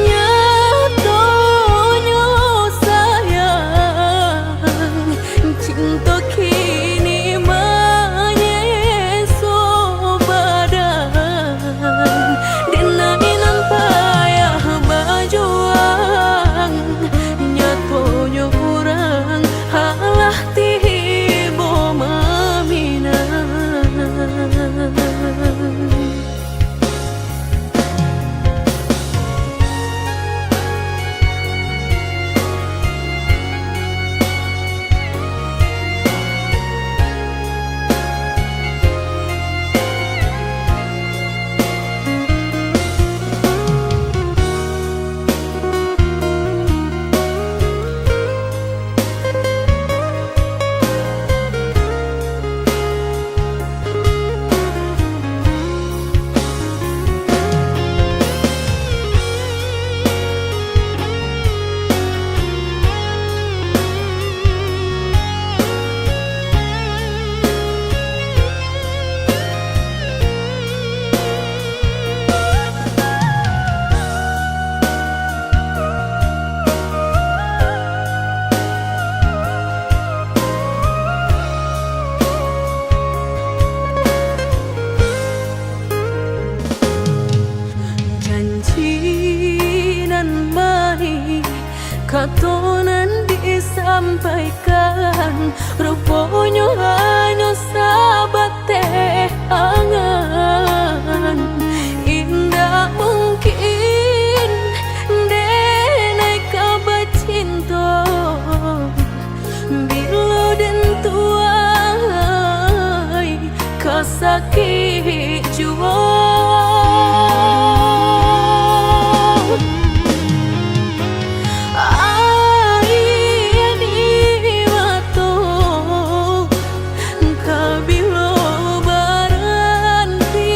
Nyatonyo sayang, cinto kini manyeso badan. Denai nan payah bajuang, nyatonyo urang alah tibo maminang. Janji nan manih, kato nan disampaikan, ruponyo hanyo sabateh angan. Indak mungkin denai ka bacinto, bilo den tuai ka sakik juo. Aia di mato ka bilo baranti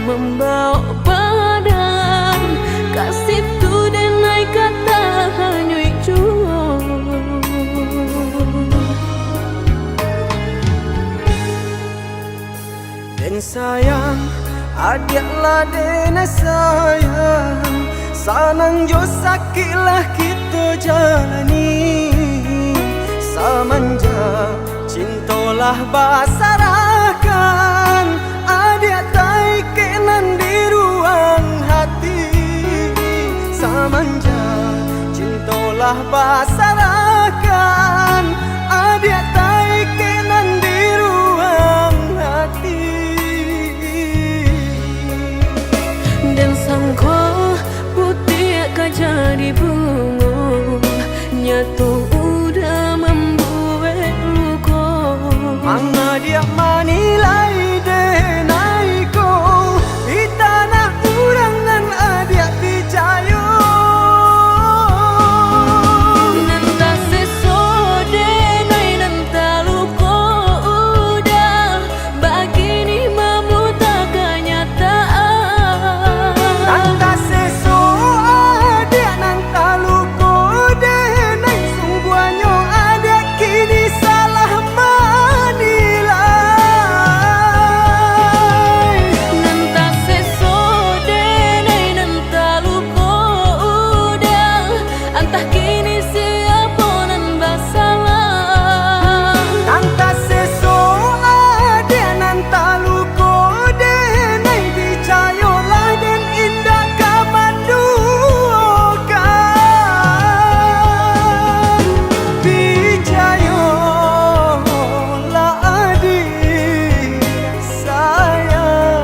Mambao padan ka situ, denai ka tahanyuik juo. Den sayang, adiak lah denai sayang, sanang jo sakik lah kito jalani. Samanjak cinto lah basarahkan, adiak taikek nan di ruang hati. Samanjak cinto lah basarahkan, adiak taikek nan di ruang hati. Den sangko putiak ka jadi bungo, nyato udah mambuek luko. Mangadiak manilai denai ko, di tanah urang nan adiak picayo. Nan taseso denai nan taluko udah, bakini mamuta kanyataan. Nan taseso adiak nan taluko denai, sungguahnyo adiak kini salah manilai. Nan taseso denai nan taluko udah, antah kini siapo nan basalah. Nan taseso adiak nan taluko denai, picayolah den indak ka manduokan. Picayolah adiak sayang.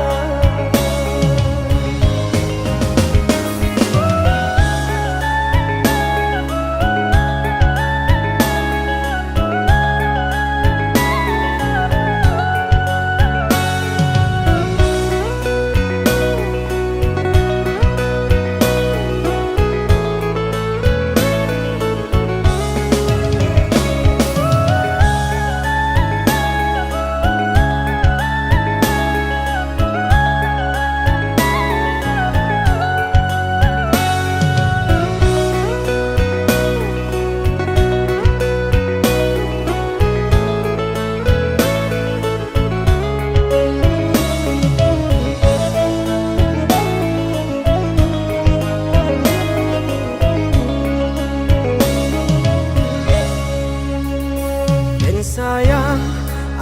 Den sayang,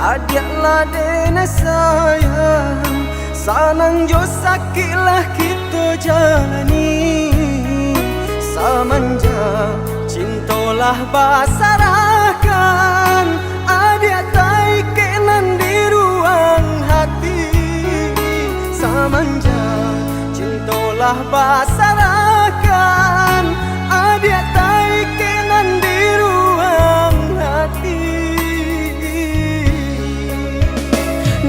adiak lah denai sayang, sanang jo sakik lah kito jalani. Samanjak cinto lah basarahkan, adiak taikek nan di ruang hati. Samanjak cinto lah basarahkan, adiak taikek nan di ruang hati.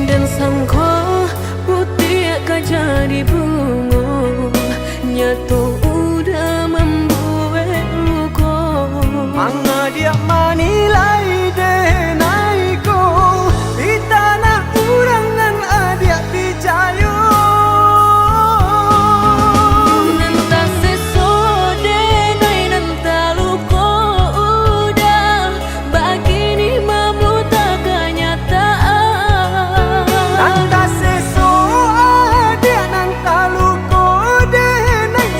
Den sangko putiak ka jadi bungo, nyato udah mambuek luko. Mangadiak manilai denai ko, di tanah urang nan adiak picayo. Nan taseso denai nan taluko udah, bakini mamuta kanyataan. Nan taseso adiak nan taluko denai,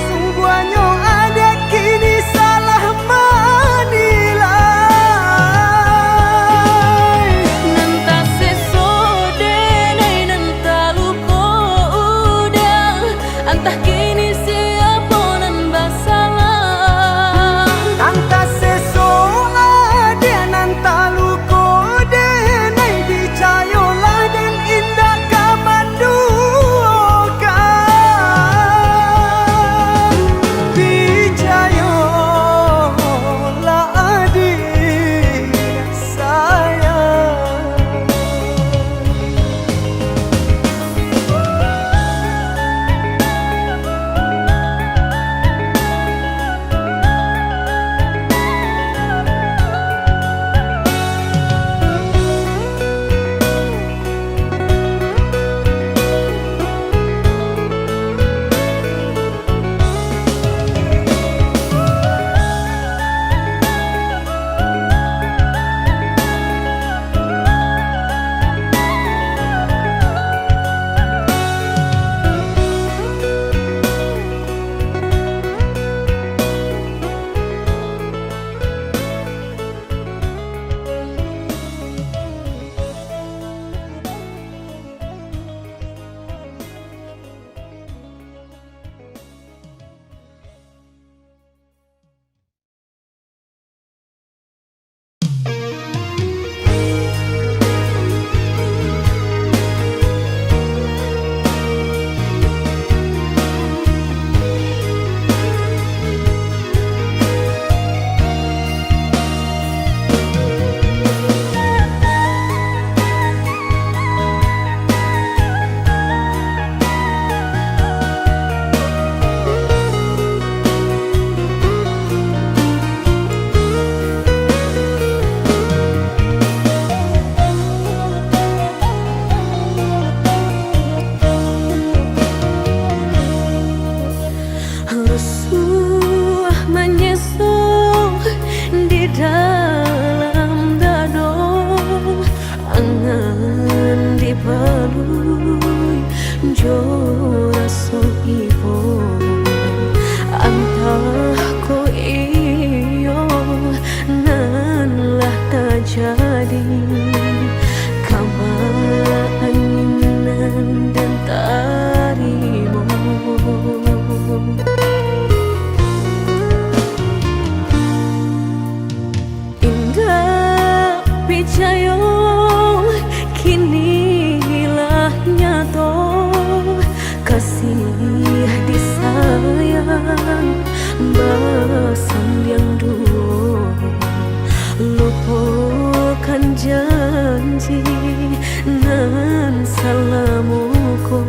Yo raso ibo, antah ko iyo nan lah tajadi, kama angin nan den tarimo. Indak picayo, kini lah nyato, kasih disayang basandiang duo. Lupokan janji nan salamo ko,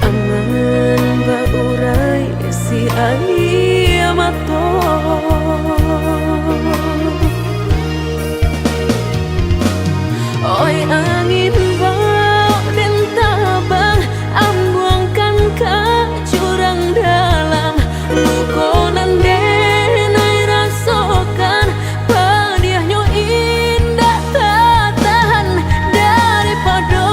angan baurai si aia mato. Oi angin, bao den tabang, ambuangkan ka jurang dalam. Luko nan den ai rasokan, padiahnyo indak tatahan. Daripado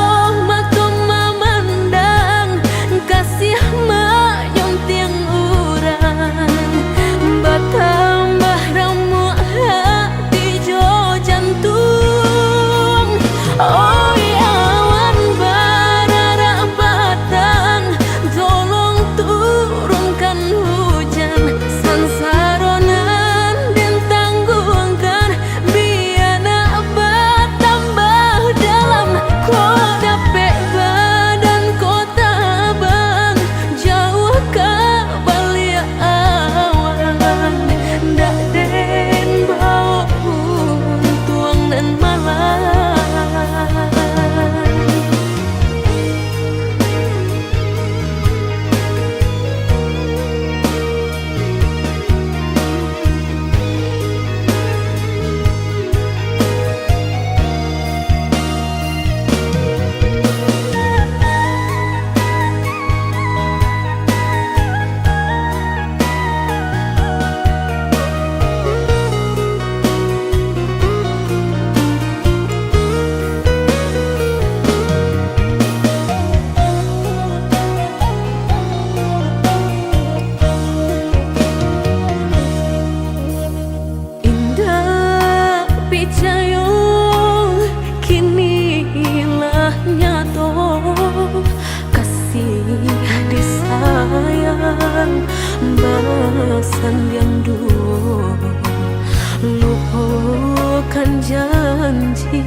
mato mamandang, kasih manyuntiang urang, batambah ramuak hati jo jantuang. Oi awan bararak batang, tolong turunkan hujan. Sansaro nan den tangguangkan, bia nak batambah dalam. Kok dapek badan ko tabang, jauah ka baliak awan, ndak den bao untuang nan malang. Indak picayo, kini lah nyato, kasih disayang basandiang duo. Lupokan janji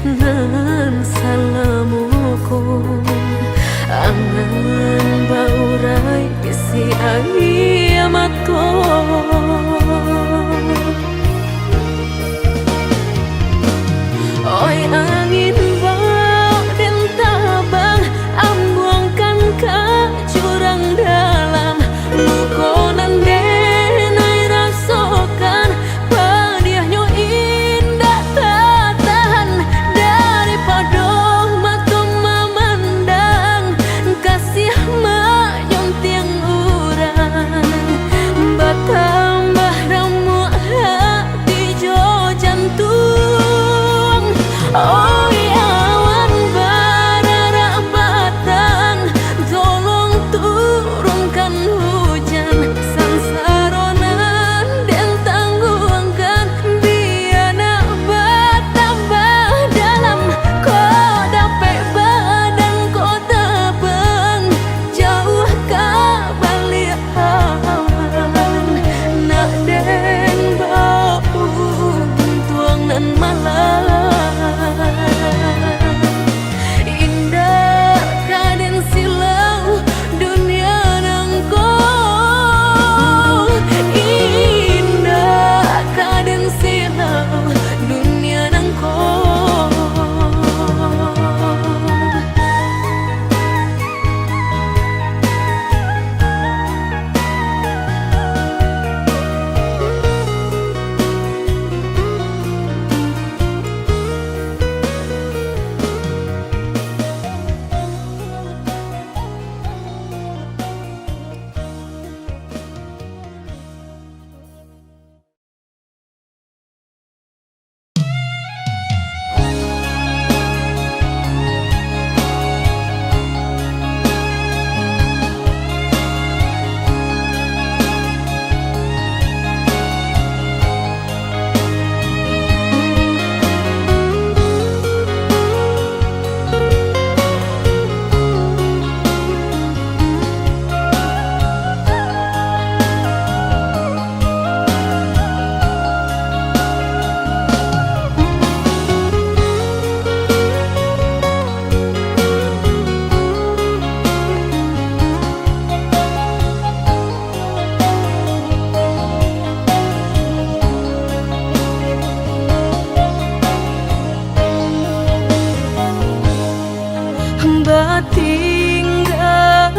nan salamo ko, angan baurai si aia mato. Oi angin, bao den tabang, ambuangkan ka jurang dalam. Luko nan den ai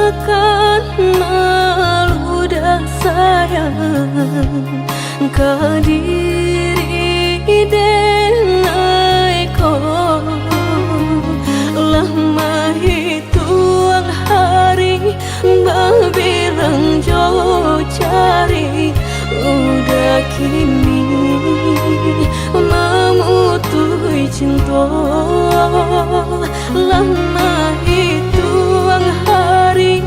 Kan malu dah sayang ka diri denai ko. Lah mahituang hari, babilang jo jari, udah kini mamutuih cinto. Lah mahituang hari,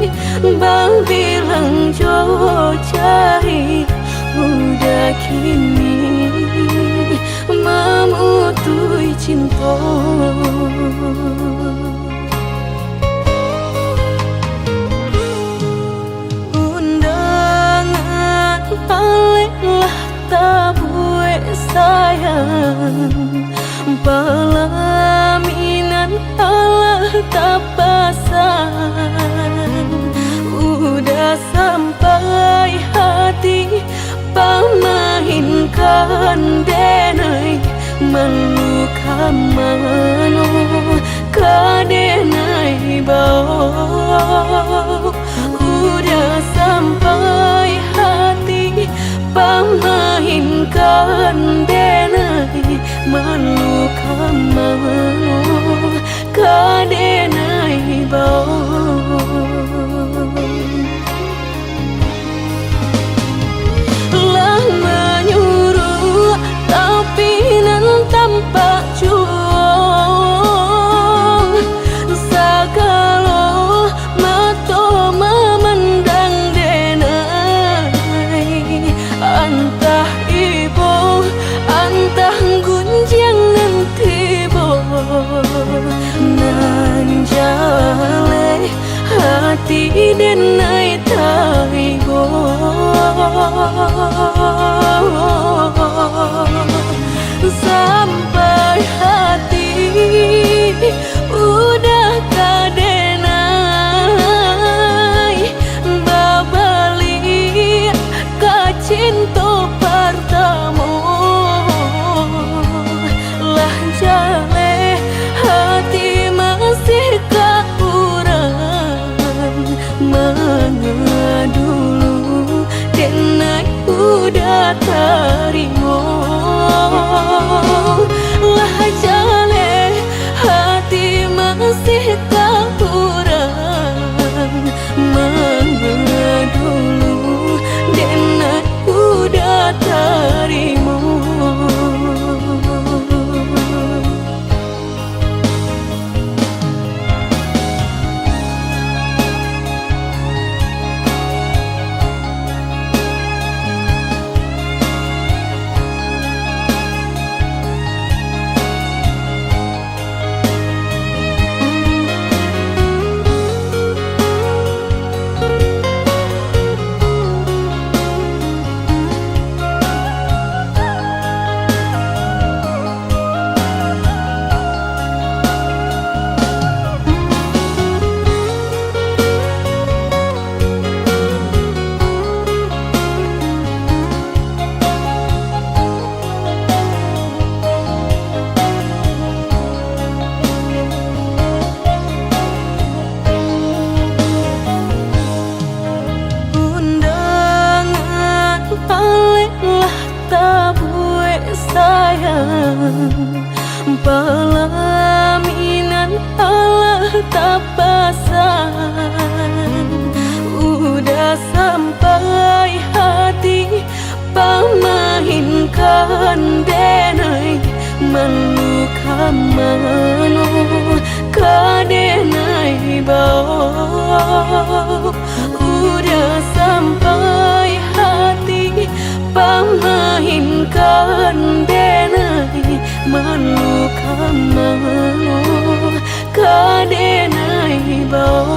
babilang jo jari, udah kini mamutuih cinto. Undangan alek lah tabuek sayang, palaminan alah tapasang. Udah sampai hati pamainkan denai, malu ka mano ka denai bao. Udah sampai hati pamainkan denai, malu ka mano ka denai bao. Lah manyuruak, tapi nan tampak juo, sagalo mato mamandang denai. Antah ibo, antah gunjiang nan tibo, nan jaleh hati denai taibo. Sampai hati udah ka denai babaliak ka cinto partamo. Lah jaleh hati masih ka urang, manga dulu denai udah tarimo. Lah jaleh hati masih ka urang, manga dulu denai udah tarimo. Undangan alek lah tabuek sayang, palaminan alah tapasang. Udah sampai hati pamainkan denai, malu ka mano ka denai bao. Udah sampai hati pamainkan denai, malu ka mano ka denai bao.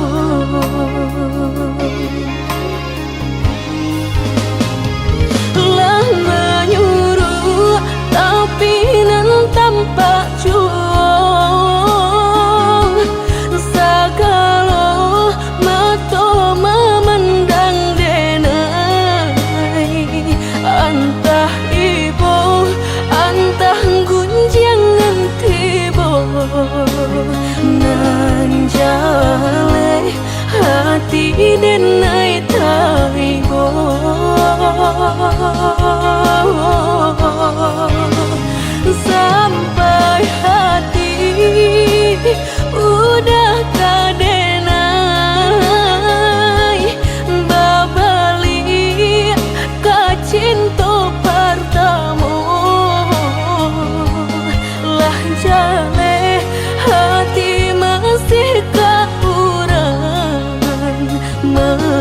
Lah manyuruak, tapi nan tampak juo. Sagalo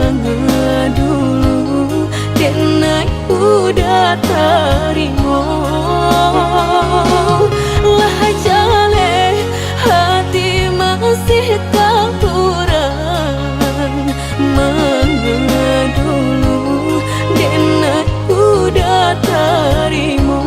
Manga dulu, den ai uda tarimo. Lah jaleh hati masih takurang. Manga dulu, den ai uda tarimo.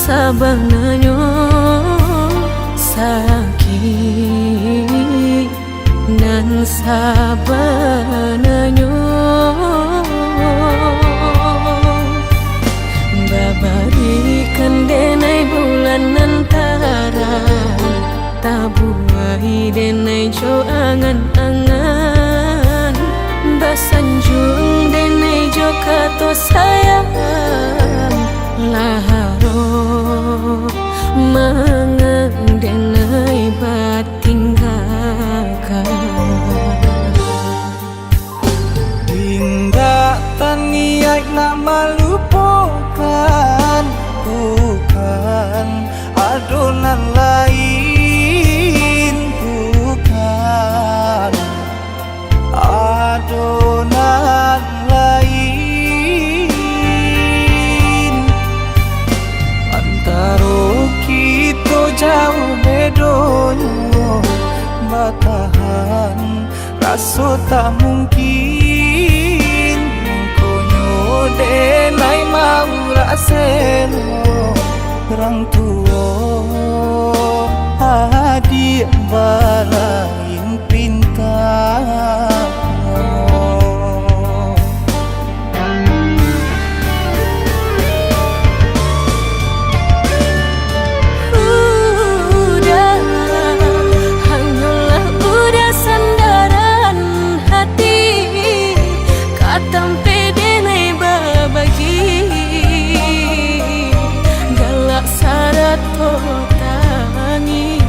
Sabananyo sakik nan sabananyo, babarikan denai bulan nan tarang, tabuai denai jo angan-angan, basanjuang denai jo kato sayang, lah harok mangan denai batinggakan. Indak taniaik nak malupokan, bukan ado nan lain, bukan ado nan lain. Antaro kito jauah bedonyo, batahan raso tak mungkin. Mangkonyo denai maurak selo, rang tuo adiak balain pinta. Udah, hanyolah udah sandaran hati, ka tampek denai babagi, galak sarato tangih.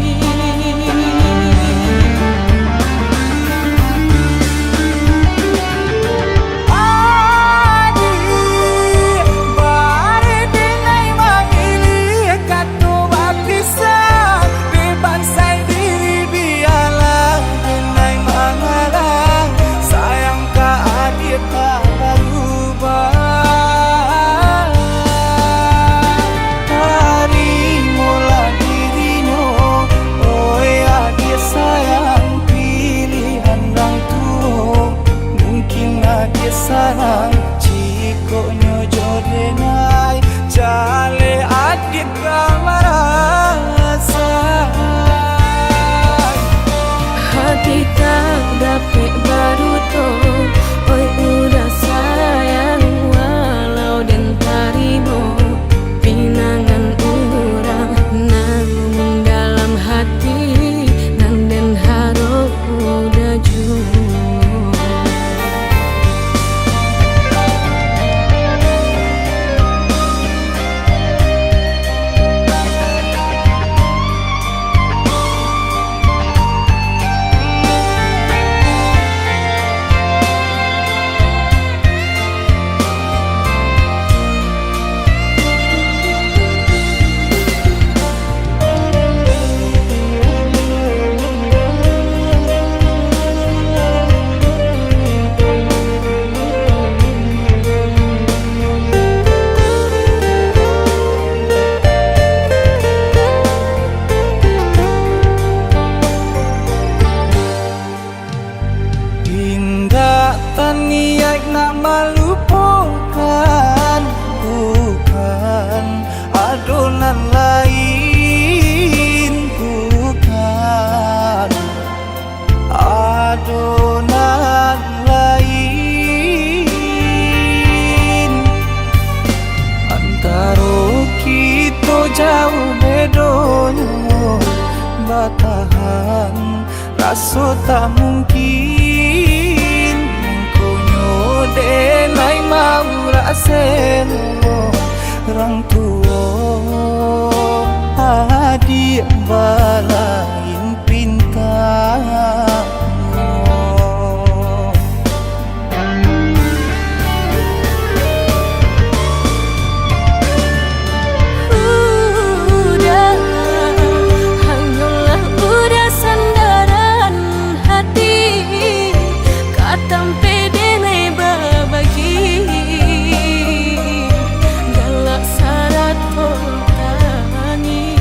Adiak, bareh denai mamiliah kato bapisah, dek bansai diri bialah denai mangalah, sayang ka adiak tak barubah. Tarimolah dirinyo, oi adiak sayang, pilihan rang tuo. Mungkin adiak sanang, jikok nyo jo denai, jaleh adiak ka marasai. Hati tak dapek baduto, oi udah sayang, walau den tarimo pinangan urang, namun dalam hati nan den harok udah juo. Indak taniaik nak malupokan, bukan ado nan lain, bukan ado nan lain. Antaro kito jauah bedonyo, batahan raso tak mungkin, mangkonyo denai maurak selo, rang tuo adiak balain pinta. Udah, hanyolah udah sandaran hati, ka tampek denai babagi, galak sarato tangih.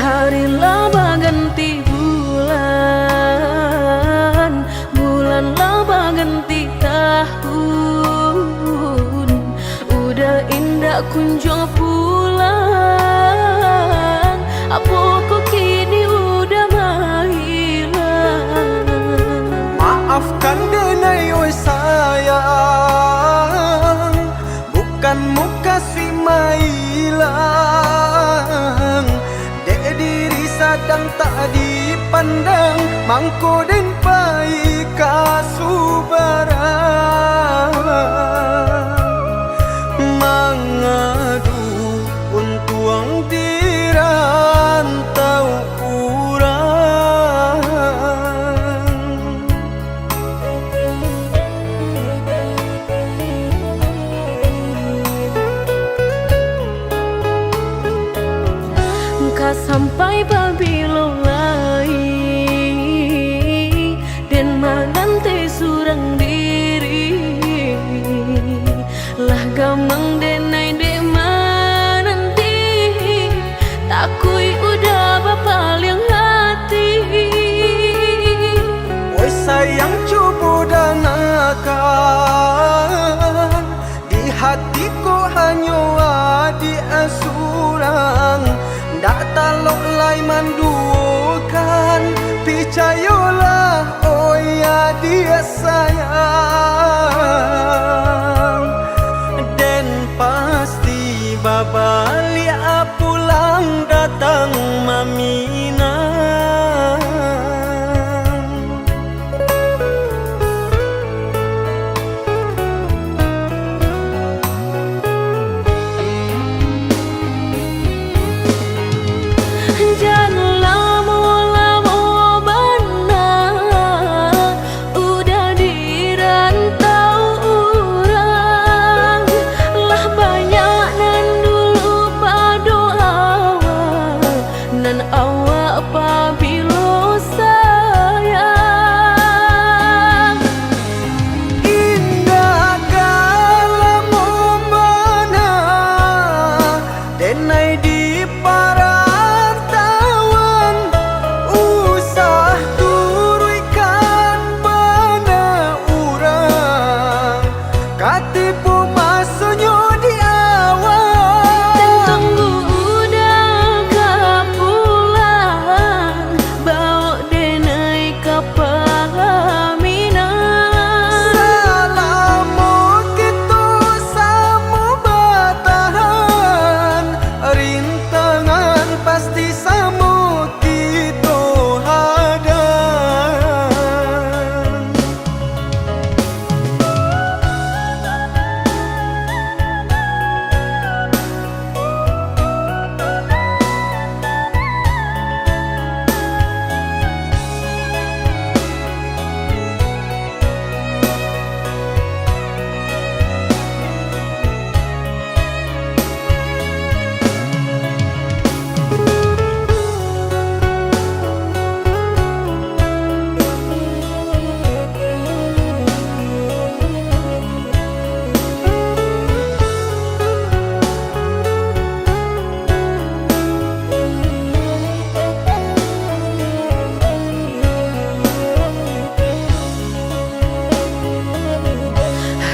Ari lah baganti bulan, bulan lah baganti tahun. Uda indak kunjuang pulang, apo ko kini uda mahilang? Maafkan denai oi sayang, bukan mukasuik mailang. Dek diri sadang tak dipandang, mangko den pai ka subarang. Mangadu untuang di rantau urang. Ka sampai pabilo lai den mananti surang diri? Lah gamang denai dek mananti, takuik uda bapaliang hati. Oi sayang, cubo dangakan, di hati ko hanyo adiak surang. Ndak talok lai manduokan, picayolah oi adiak sayang, den pasti babaliak pulang datang maminang. Jan lamo-lamo bana uda di rantau urang, lah banyak nan dulu pado awak, nan awak pabilo sayang. Indak ka lamo bana denai di parantauan, usah turuikkan bana urang, ka tibo masonyo di awak. Tunggu uda ka pulang, baok denai ka paminang. Salamo kito samo batahan, rintangan pasti samo kito hadan.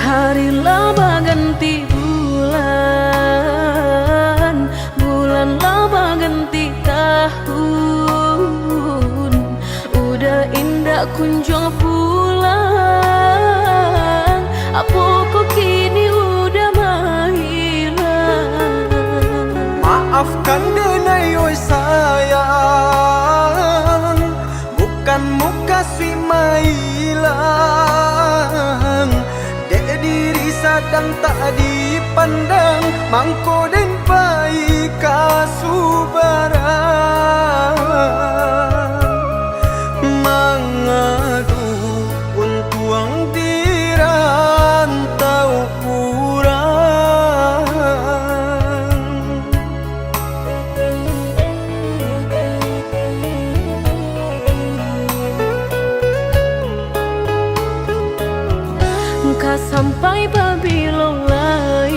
Hari lah baganti bulan, bulan lah baganti tahun. Uda indak kunjuang pulang, apo ko kini uda mahilang? Maafkan denai oi sayang, bukan mukasuik mailang. Dek diri sadang tak dipandang, mangko den pai ka subarang. Mangadu untuang di rantau urang. Ka sampai pabilo lai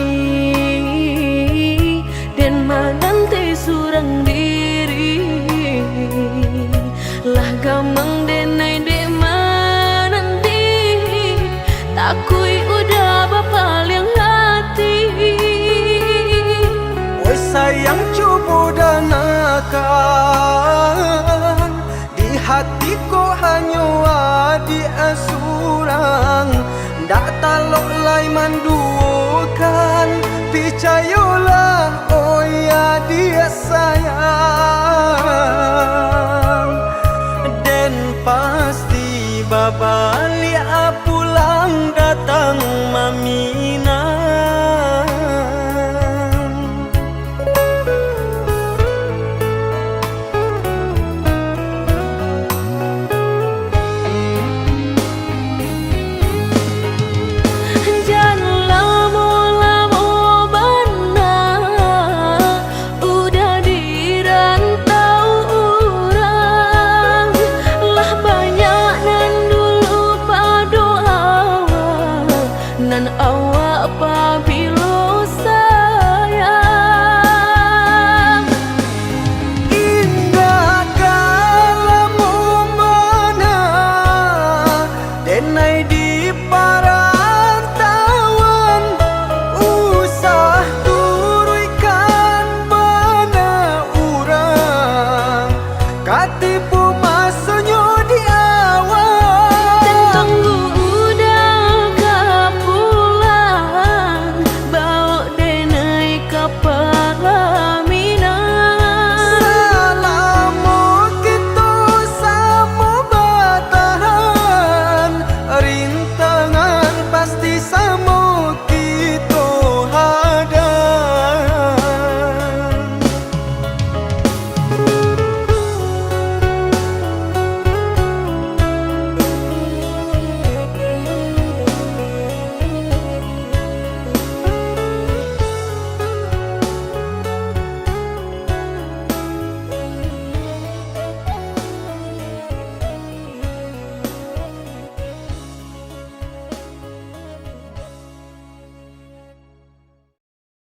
Kati